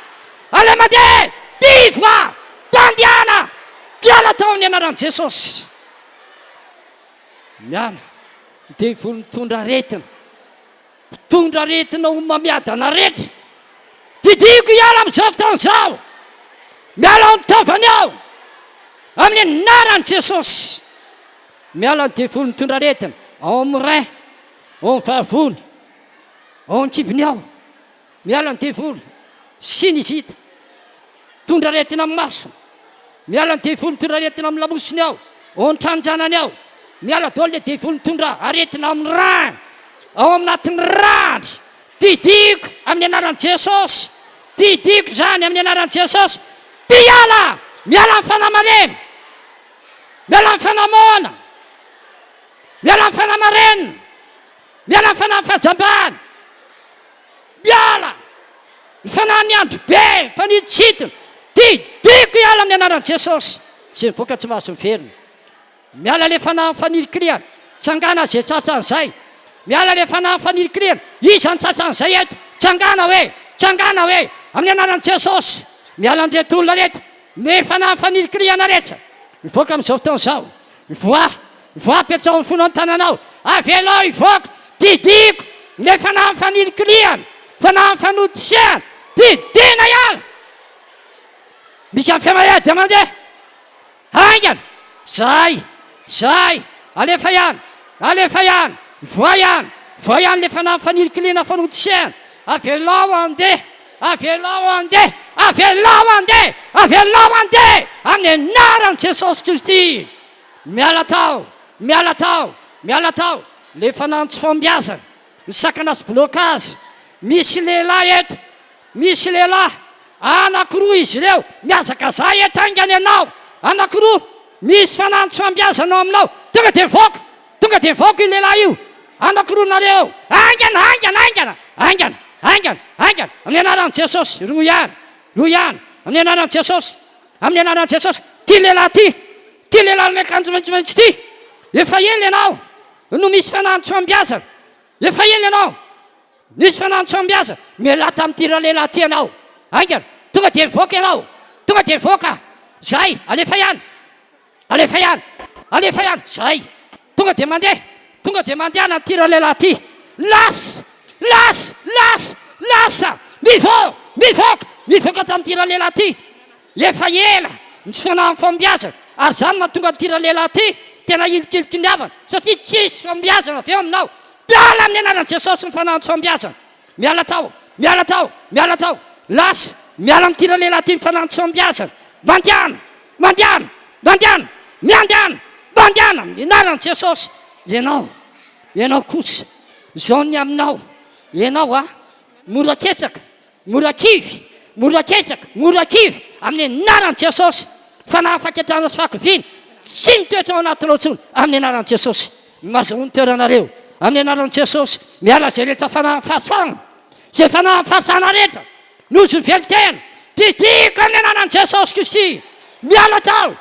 aleo mandeha, mivoaha, mandehana, miala tao amin'ny anaran'i Jesosy. Miala, ny devoly mitondra aretina. Mpitondra aretina homamiadana rehetra, didiako hiala amin'izao fotoana izao, miala ao amin'ny taovany ao, amin'ny anaran'i Jesosy. Miala ny devoly mitondra aretina ao amin'ny rein, ao amin'ny vavony, ao an-kibony ao. Miala ny devoly, sinizita, mitondra aretina amin'ny masony. Miala ny devoly mitondra aretina amin'ny lamosiny ao, ao an-tranonjanany ao. Miala daholo ilay devoly mitondra aretina amin'ny rany, ao anatin'ny rany. Didiko amin'ny anaran'i Jesosy, didiko izany amin'ny anaran'i Jesosy. Mpiala! Miala ny fanahy malemy, miala ny fanahy moana, miala ny fanahy marenina, miala ny fanahy fahajambana. Miala! Ny fanahin'ny andro be fanitsintona, didiko hiala amin'ny anaran'i Jesosy! Izay mivoaka tsy mahazo miverina. Miala ilay fanahin'ny fanilikilihana, tsangana izay tratran'izay. Miala ilay fanahin'ny fanilikilihana, iza no tratran'izay eto? Tsangana hoe! Tsangana hoe! Amin'ny anaran'i Jesosy! Miala an'ireto olona ireto, ny fanahin'ny fanilikilihana rehetra, mivoaka amin'izao fotoana izao. Mivoaha, mivoaha apetraho amin'ny fonao ny tananao, avelao hivoaka, didiko ilay fanahy fanilikilihana, fanahy fanodisehana, didina hiala! Mika fiamaia dia mandeha, haingana, zay, zay, alefa ihany, alefa ihany, mivoaha ihany, mivoaha ihany ilay fanahy fanilikilihana fanodisehana, avelao handeha, avelao handeha, avelao handeha, avelao handeha amin'ny anaran'i Jesosy Kristy. Miala tao, miala tao, miala tao. Ilay fanahy tsy fahombiazana, ny sakana sy blocage. Misy lehilahy eto, misy lehilahy, anankiroa izy ireo, mihazakazaha eto haingana ianao, anankiroa, misy fanahy tsy fahombiazana ao aminao, tonga dia mivoaka. Tonga dia mivoaka io lehilahy io. Anankiroa nareo. Haingana, haingana, haingana. Haingana, haingana, haingana. Amin'ny anaran'i Jesosy. Roa ihany, roa ihany. Amin'ny anaran'i Jesosy. Amin'ny anaran'i Jesosy. Ity lehilahy ity. Ity lehilahy miakanjo maitsomaitso ity. Efa ela ianao no misy fanahy tsy fahombiazana. Efa ela ianao. Nisy fanahy tsy fahombiazana. Mialà tamin'ity ralehilahy ity ianao. Haingana. Tonga dia mivoaka ianao. Tonga dia mivoaka. Zay. Alefa ihany. Alefa ihany! Alefa ihany! Zay! Tonga dia mandeha! Tonga dia mandehana ity ralehilahy ity! Lasa! Lasa! Lasa! Lasa! Mivoaka! Mivoaka! Mivoaka tamin'ity ralehilahy ity! Efa ela ny tsy fanahin'ny fahombiazana ary izany no mahatonga an'ity ralehilahy ity tena hilikiliky ny havany satria tsisy fahombiazana avy eo aminao! Miala amin'ny anaran'i Jesosy ny fanahin'ny tsy fahombiazana! Miala tao! Miala tao! Miala tao! Lasa! Miala amin'ity ralehilahy ity ny fanahin'ny tsy fahombiazana! Mandehana! Mandehana! Mandehana! Miandehana! Mandehana! Amin'ny anaran'i Jesosy! Ianao, ianao kosa, izao ny aminao, ianao a, mora ketraka, mora kivy, mora ketraka, mora kivy, amin'ny anaran'i Jesosy, fanahy faketrahana sy fahakiviana, tsy mitoetra ao anatinao intsony, amin'ny anaran'i Jesosy. Mazahoa ny toeranareo, amin'ny anaran'i Jesosy, miala izay rehetra fanahy fahatsana, izay fanahy fahatsana rehetra, Nozy ny velon-tena. Didiko amin'ny anaran'i Jesosy Kristy. Miala tao!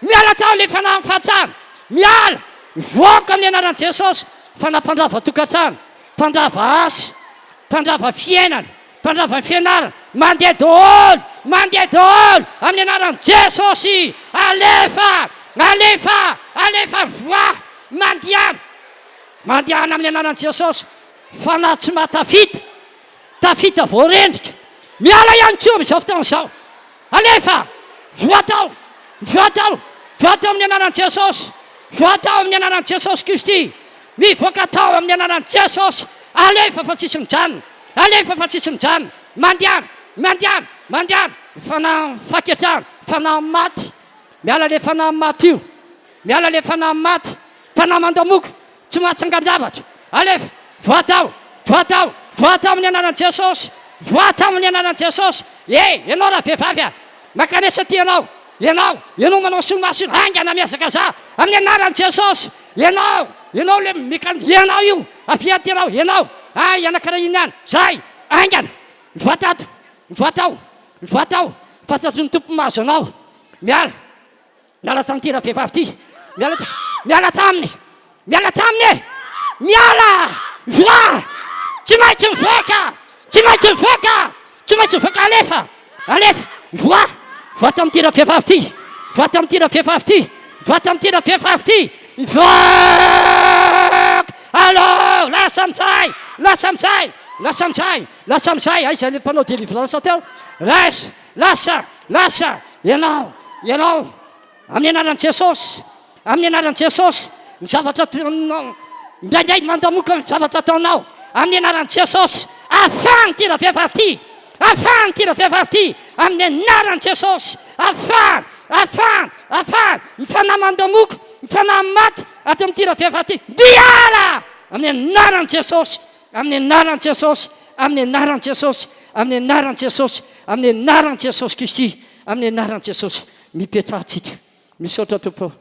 Miala tao ilay fanahin'ny fahantrana! Miala! Mivoaka amin'ny anaran'i Jesosy! Fanahy mpandrava tokantrano, mpandrava asa, mpandrava fiainana, mpandrava ny fianarana, mandeha daholo, mandeha daholo amin'ny anaran'i Jesosy! Alefa! Alefa! Alefa! Mivoaha! Mandehana! Mandehana amin'ny anaran'i Jesosy! Fanahy tsy mahatafita, tafita voarendrika, miala ihany koa amin'izao fotoana izao. Alefa! Voa tao! Voa tao! Voa tao amin'ny anaran'i Jesosy! Voa tao amin'ny anaran'i Jesosy Kristy! Mivoaka tao amin'ny anaran'i Jesosy! Alefa fa tsisy mijanona! Alefa fa tsisy mijanona! Mandehana! Mandehana! Mandehana! Fanahy faketrahana, fanahy maty! Miala le fanahy maty io! Miala le fanahy maty! Fanahy mandamoka! Tsy mahatsangan-javatra. Alefa! Voa tao! Voa tao! Voa tao amin'ny anaran'i Jesosy! Voa tao amin'ny anaran'i Jesosy! Ey! Ianao ravehivavy a! Mankanesa aty ianao! Ianao! Ianao manao solomaso io! Haingana mihazakazaha! Amin'ny anaran'i Jesosy! Ianao! Ianao ilay mikan-, ianao io! Avia aty ianao! Ianao! Ay, anankiray iny ihany! Zay! Haingana! Mivoaha tato! Mivoaha tao! Mivoaha tao! Fantatry ny Tompo mahazo anao! Miala! Miala tamin'ity ravehivavy ity. Miala, miala taminy. Miala taminy e. Miala. Mivoaha. Tsy maintsy mivoaka. Tsy maintsy mivoaka. Tsy maintsy mivoaka. Alefa. Alefa. Mivoaha. Mivoaha tamin'ity ravehivavy ity. Mivoaha tamin'ity ravehivavy ity. Mivoaha tamin'ity ravehivavy ity. Mivoaka. Allo, lasa amin'izay. Lasa amin'izay. Lasa amin'izay. Lasa amin'izay. Aiza ilay mpanao délivrance teo? Lasa. Lasa. Lasa ianao, ianao, amin'ny anaran'i Jesosy, amin'ny anaran'i Jesosy, ny zavatra ataonao, indraindray mandamoka ny zavatra ataonao, amin'ny anaran'i Jesosy, afahany ity ravehivavy ity, afahany ity ravehivavy ity, amin'ny anaran'i Jesosy, afahany, afahany, afahany, ny fanahy mandamoka, ny fanahy maty ato amin'ity ravehivavy ity, miala amin'ny anaran'i Jesosy, Amin'ny anaran'i Jesosy, amin'ny anaran'i Jesosy, amin'ny anaran'i Jesosy, amin'ny anaran'i Jesosy Kristy, amin'ny anaran'i Jesosy. Mipetraha tsika. Misaotra Tompo ô.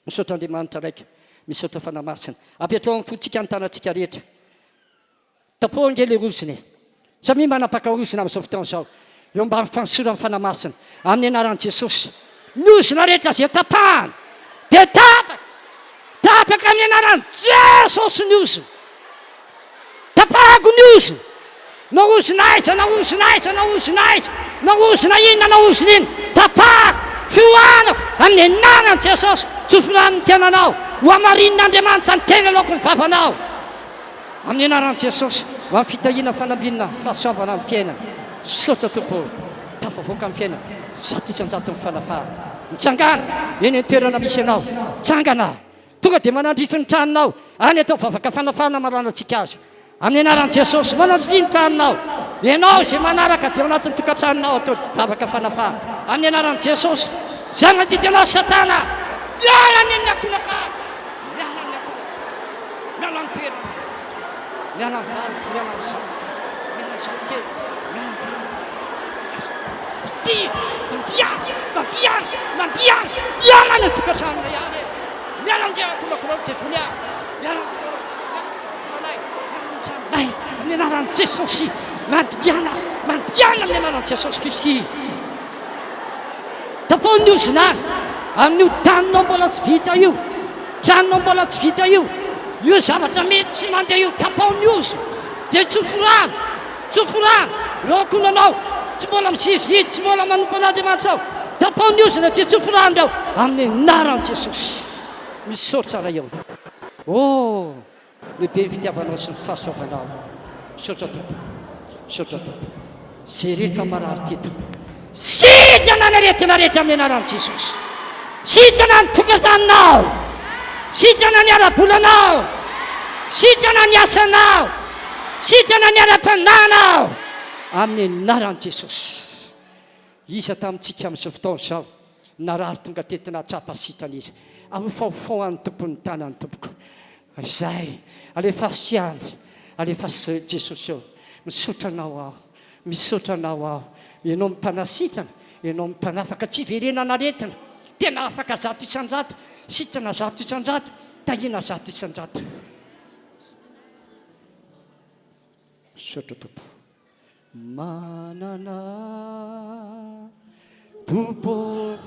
Misaotra Andriamanitra Raiko. Misaotra Fanahy Masina. Apetraho amin'ny fontsika ny tanantsika rehetra. Tapoho ange ilay ozona e. Samia manapaka ozona amin'izao fotoana izao. Eo ambany fanosoran'ny Fanahy Masina. Amin'ny anaran'i Jesosy. Ny ozona rehetra izay tapahana dia tapaka. Tapaka amin'ny anaran'i Jesosy ny ozona. Tapahako ny ozona. Na ozona aiza, na ozona aiza, na ozona aiza, na ozona inona, na ozona inona. Tapahako, fihoanako amin'ny anaran'i Jesosy. Tsofy rano ny tenanao. Ho hamarinin'Andriamanitra ny teny aloaky ny vavanao. Amin'ny anaran'i Jesosy, ho amin'ny fitahiana, fanambinana, fahasoavana amin'ny fiainana. Misaotra Tompo ô, tafavoaka amin'ny fiainana, 100% ny fanafahana. Mitsangàna eny an-toerana misy anao, mitsangana, tonga dia manandrify ny tranonao, any atao vavaka fanafahana maranantsika azy. Amin'ny anaran'i Jesosy, manandrify ny tranonao. Ianao izay manaraka dia ao anatin'ny tokantranonao atao vavaka fanafahana. Amin'ny anaran'i Jesosy, izay mandidy anao Satana, miala ny amin'ny ankohonaka. Miala ny akoho. Miala ny toerana. Miala ny vadiko, miala ny zanako, miala ny zafikely, miala ny Lasa. Didy, mandehana, mandehana, mandehana, miala any an-tokantranonay any e. Miala ny ankohonako ireo devoly aho. Miala ny fotoana, miala ny fitaovam-pinoanay, miala ny tranonay. Amin'ny anaran'i Jesosy, mandehana, mandehana amin'ny anaran'i Jesosy Kristy. Tapaho ny ozona amin'io taninao mbola tsy vita io, tranonao mbola tsy vita io, io zavatra mety tsy mandeha io, tapaho ny ozona, dia tsofy rano, tsofy rano, ireo ankohonanao tsy mbola mizizizy, tsy mbola manompo an'Andriamanitra ao, tapaho ny ozona dia tsofy rano ireo, amin'ny anaran'i Jesosy. Misaotra Ray ô. Oh! Lehibe ny fitiavanao sy ny fahasoavanao. Misaotra Tompo. Misaotra Tompo. Ze rehetra marary ty Tompo. Sitrana ny aretina rehetra amin'ny anaran'i Jesosy. Sitrana ny tokantranonao. Sitrana ny ara-bolanao. Sitrana ny asanao. Sitrana ny ara-panahinao. Amin'ny anaran'i Jesosy. Iza tamintsika amin'izao fotoana izao narary tonga teto nahatsapa sitrana izy? Ahofaofao any Tompo ny tanany tompoko. Izay, alefaso ihany, alefaso Jesosy ô. Misaotra Anao aho, misaotra Anao aho. Ianao no mpanasitrana, Ianao no mpanafaka, tsy iverenana aretina. Tena afaka 100%, sitrana 100%, tahiana 100%. Misaotra Tompo. Manana Tompo.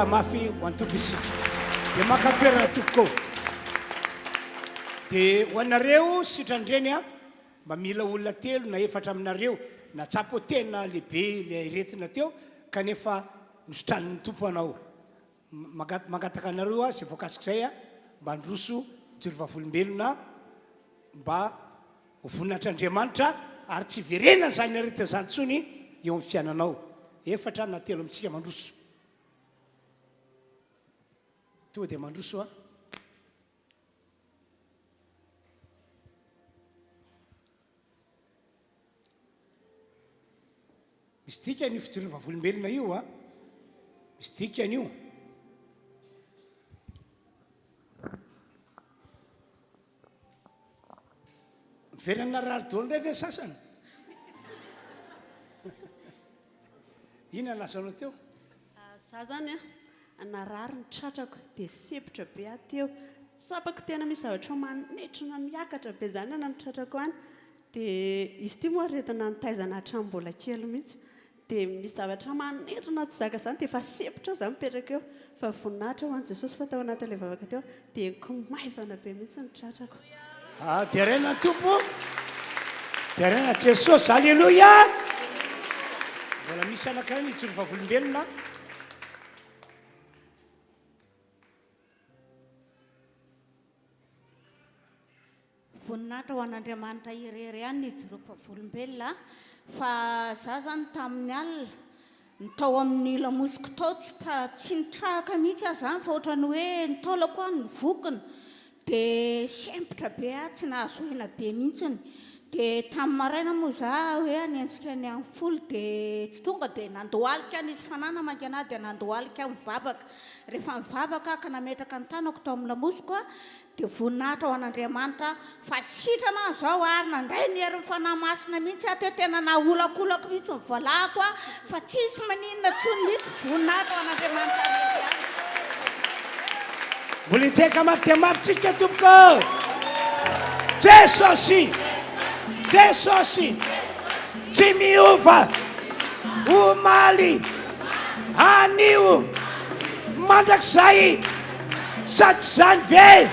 Hitehaka mafy ho an'ny Tompo isika. Dia maka toerana tompoko ô. Dia ho anareo sitran'ireny a, mba mila olona telo na efatra aminareo nahatsapa ho tena lehibe ilay aretina teo kanefa nositranin'ny Tompo anao. Mangataka anareo aho izay voakasik'izay a, mba handroso hijoro vavolombelona mba ho voninahitr'Andriamanitra ary tsy hiverenana izany aretina izany intsony eo amin'ny fiainanao. Efatra na telo amintsika mandroso. Tonga dia mandroso a. Misy dikany io fijoroana vavolombelona io a. Misy dikany io. Miverina narary daholo indray ve sasany? Inona no lazainao teo? Za zany a, narary ny tratrako dia sempotra be aho teo. Tsapako tena misy zavatra manetrona miakatra be zany any amin'ny tratrako any. Dia izy ity moa aretina nitaizana hatramin'ny mbola kely mihitsy. Dia misy zavatra manintona tsy zaka izany dia efa sempotra aho izany mipetraka eo. Fa voninahitra ho an'i Jesosy fa tao anatin'ilay vavaka teo aho dia henoko maivana be mihitsy ny tratrako. Ah, deraina ny Tompo, deraina Jesosy, Alléluia! Mbola misy anankiray nijoro vavolombelona. Voninahitra ho an'Andriamanitra irery ihany ny hijoroako vavolombelona fa za zany tamin'ny alina ny tao amin'ny lamosiko tao tsy ta tsy nitrahaka mihitsy aho zany fa ohatran'ny hoe ny taolako any nivokona dia sempotra be aho tsy nahazo aina be mihitsiny dia tamin'ny maraina moa za hoe hanenjika ny amin'ny folo dia tsy tonga dia nandohalika nisy fanahy namaky anah dia nandohalika aho nivavaka rehefa nivavaka aho ka nametraka ny tanako tao amin'ny lamosiko aho Dia voninahitra ho an'Andriamanitra fa sitrana aho izao ary nandray ny herin'ny Fanahy Masina mihitsy aho teo, tena naolakolako mihitsy ny valahako aho fa tsisy maninona intsony mihitsy, voninahitra ho an'Andriamanitra irery ihany. Mbola hitehaka mafy dia mafy tsika tompoko. Jesosy, Jesosy, tsy miova, omaly, anio, mandrakizay. Sa tsy izany ve?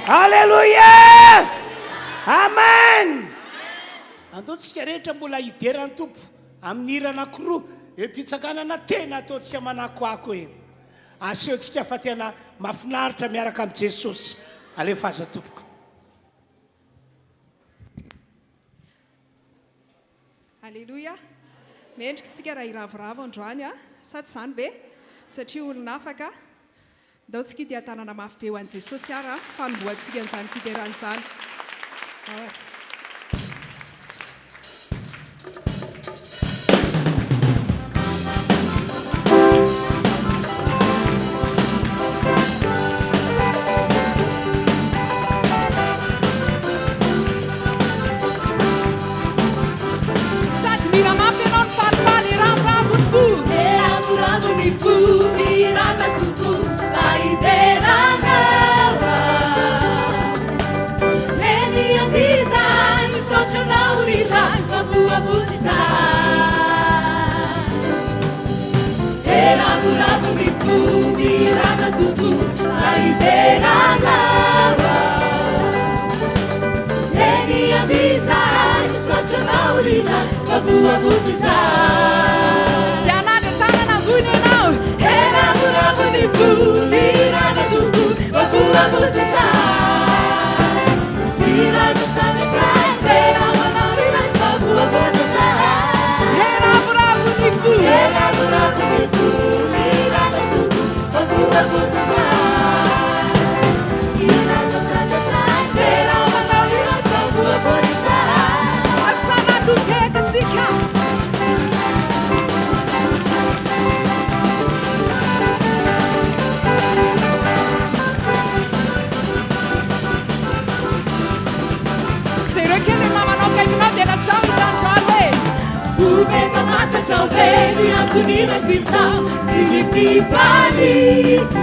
Aleloia! Amen! Andao tsika rehetra mbola hidera ny Tompo amin'ny hira anankiroa eo am-pitsanganana tena ataontsika manakoako e. Asehontsika fa tena mahafinaritra miaraka amin'i Jesosy. Alefaza tompoko. Aleloia! Mendrika isika raha hiravoravo androany a! Sa tsy izany ve? Satria olona afaka. Ndao tsika hitia-tanana mafy be ho an'i Jesosy ara fanombohantsika an'izany fiderana izany. Ao aza. Sady mihira mafy ianao no falifaly, ravoravo ny fo. Ravoravo ny fo, mihirana tokoa fa hidera Anao aho. Eny ankizahay, misaotra Anao ry Ray fa voavonjy izahay. Ravoravo ny fo, mihirana tokoa fa hidera Anao aho. Eny andizahay, misaotra anao ry Ray fa voavonjy izahay. Dia hanandra-tanana ambony ianao. He ravoravo ny fo, mihirana Tompo fa voavonjy izahay. Mihirana sanatray, dera ho anao ry Ray fa voavonjy izahay. He ravoravo ny fo. He ravoravo ny fo, mihirana Tompo fa voavonjy izahay. Jereo kely ny namanao akaikinao dia lazao izy androany hoe. Omem-pamantsatra ve ny antonirako izaho sy ny fifaliako?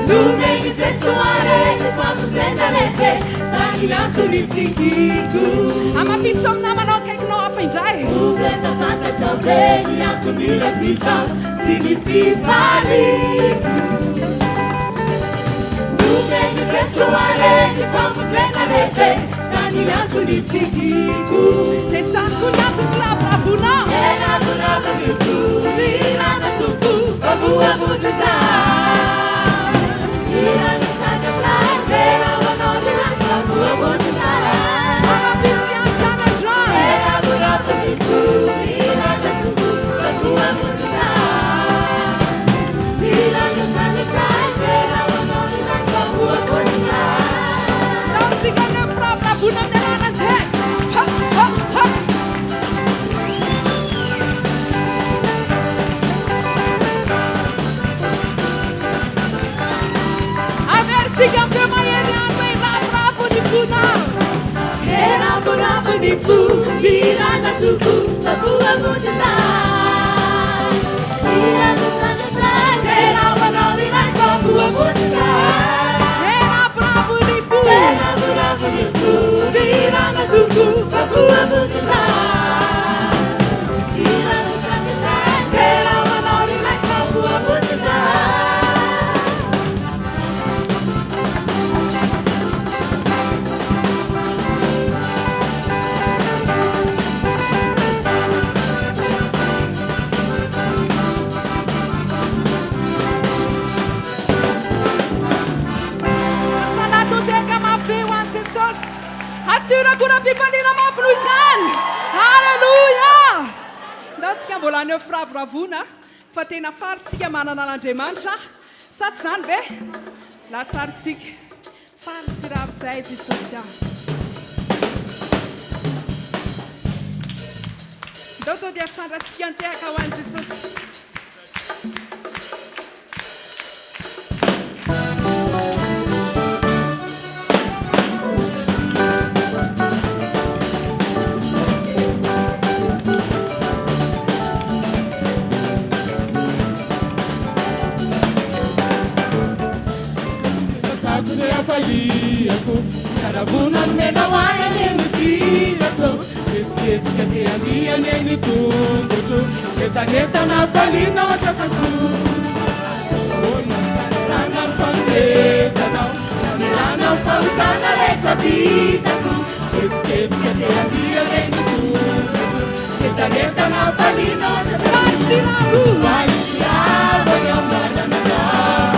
Nomen'i Jesoa re ny famonjena lehibe, zany ny antony tsikiko. Hamafiso amin'ny namanao akaikinao hafa. mafy indray. Moa ve mba fantatrao ve ny antony hirako izao sy ny fifaliako? Nomen'i Jesoa re ny famonjena lehibe, zany ny antony itsikiko. Dia zany koa ny antony iravoravoanao. Dia ravoravo ny fo, mihirana Tompo fa voavonjy izaho. Hira misakatra dera ho anao ny lanitra fa voavonjy izaho. Hamafisy ihany izany androany. Dia ravoravo ny fo, mihirana Tompo fa voavonjy izaho. Hira misakatra dera ho anao ny lanitra fa voavonjy izaho. Ndao tsika haneho firavoravoana amin'ny alalan'ny tehaka. Ha, ha, ha. Averintsika amin'ny feo mahery ihany hoe ravoravo ny fonao. He ravoravo ny fo, hirana Tompo fa voavonjy izaho. Hira misandratra dera ho anao ny Ray fa voavonjy izaho. He ravoravo ny fo. He ravoravo ny fo, hirana Tompo fa voavonjy izaho. Hira misandratra dera ho anao ny Ray fa voavonjy izaho. Sanatonteraka mafy ho an'i Jesosy. Asio rakoram-pifaliana mafy noho izany. Aleloia! Ndao tsika mbola haneho firavoravoana fa tena faly tsika manana an'Andriamanitra. Sa tsy izany ve? Lasa ary tsika. Faly sy ravo izahay Jesosy ah. Ndao to dia asandratsika ny tehaka ho an'i Jesosy. Sako ny hafaliako sy haravoana nomenao ahy anie ny Jesosy. Hetsiketsika te handia anie ny tongotro, entanentana hafaliana ao an-tratrako. Ahoana ny fanisana ny fanomezanao sy namelanao fahotana rehetra vitako. Hetsiketsika te handia anie ny tongotro, entanentana hafaliana ao an-tratrako. Faly sy ravo. Faly sy ravo ny ao manana anao.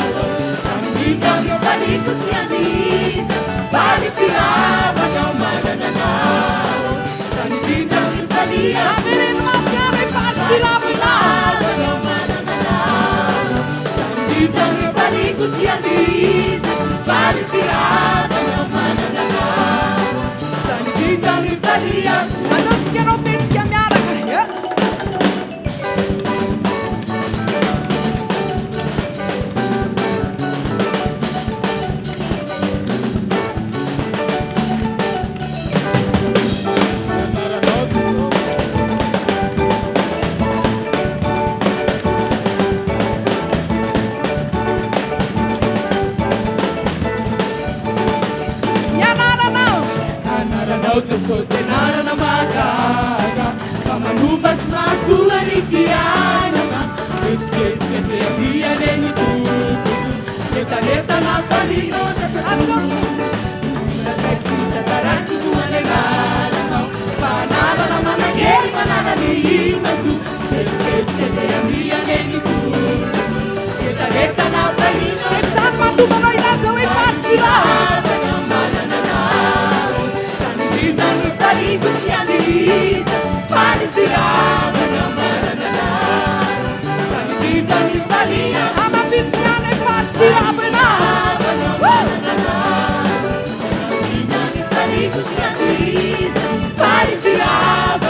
Samy indrindra no faliko sy andriana. Faly sy ravo ny ao manana anao. Samy indrindra no faliako. Avereno mafy ihany hoe faly sy ravo ianao. Ravo ny ao manana anao. Samy indrindra no faliko sy andriana. Faly sy ravo ny ao manana anao. Samy indrindra no faliako. Ataontsika hanao fihetsika miaraka. Yeah. Ny anaranao. Anaranao Jesosy dia anarana mahagaga fa manova sy mahasoa ny fiainana. Hetsiketsika te handia anie ny tongotro, entanentana hafaliana ao an-tratrako. Lazaiko sy tantaraiko no anelaranao fa anarana manan-kery manala ny manjo. Hetsiketsika te handia anie ny tongotro, entanentana hafaliana ao Dia samy mahatonga anao hilaza hoe faly sy ravo. Hamafisy ihany hoe faly sy ravo ianao. Woo! Averintsika ihany hoe faly sy ravo.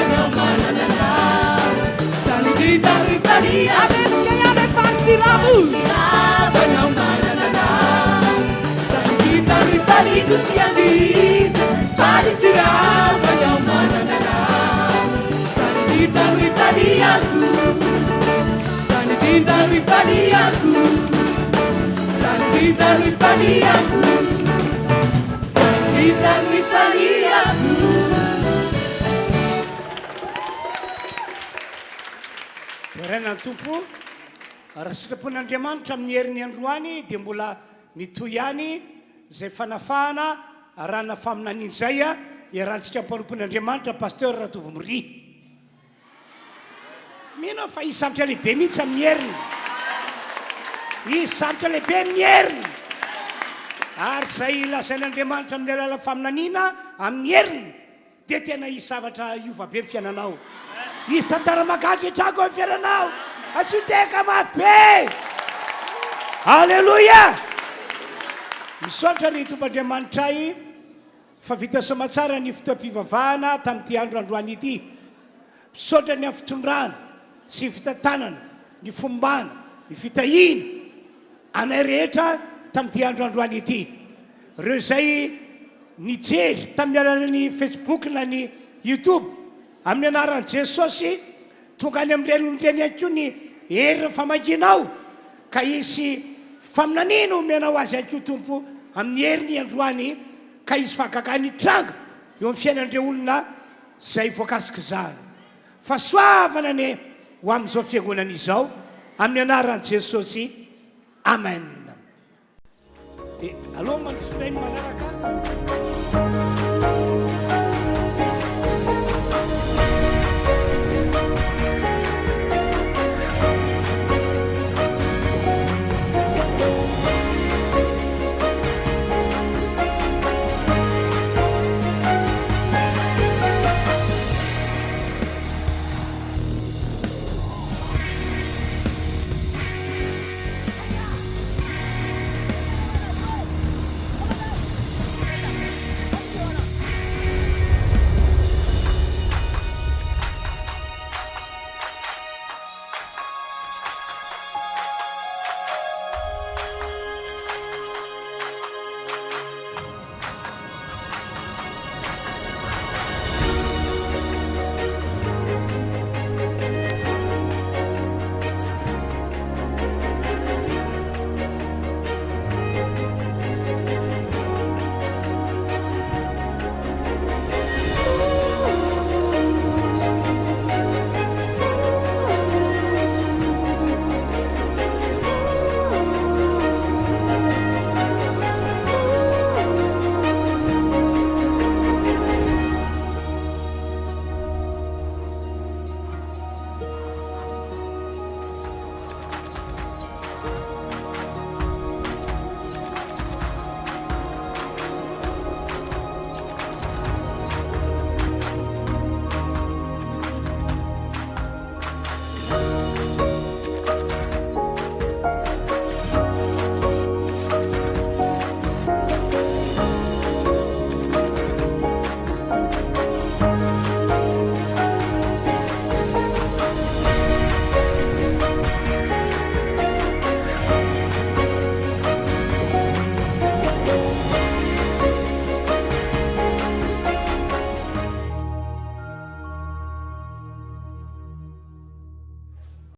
Deraina ny Tompo. Raha sitrapon'Andriamanitra amin'ny heriny androany dia mbola mitohy ihany izay fanafahana arahana faminaniana izay iarahantsika mpanompon'Andriamanitra Pasteur Ratovomiria. Mino aho fa hisy zavatra lehibe mihitsy amin'ny heriny. Hisy zavatra lehibe amin'ny heriny. Ary izay lazain'Andriamanitra amin'ny alalan'ny faminaniana amin'ny heriny dia tena hisy zavatra hiova be ny fiainanao. Hisy tantara mahagaga hitranga eo amin'ny fiainanao. Asio tehaka mafy be. Aleloia! Misaotra ry Tompo Andriamanitray fa vita soamatsara ny fotoam-pivavahana tamin'ity andro androany ity. Misaotra ny amin'ny fitondrana sy ny fitantanana, ny fombana, ny fitahiana anay rehetra tamin'ity andro androany ity. Ireo izay nijery tamin'ny alalan'ny Facebook na ny YouTube, amin'ny anaran'i Jesosy, tonga any amin'ireny olona ireny ihany koa ny herin'ny famangianao, ka hisy faminaniana omenao azy ihany koa Tompo amin'ny heriny androany, ka hisy fahagagana hitranga eo amin'ny fiainan'ireo olona izay voakasik'izany. Fahasoavana anie ho amin'izao fiangonana izao, amin'ny anaran'i Jesosy, Amen. Dia aleo mandroso indray ny manaraka.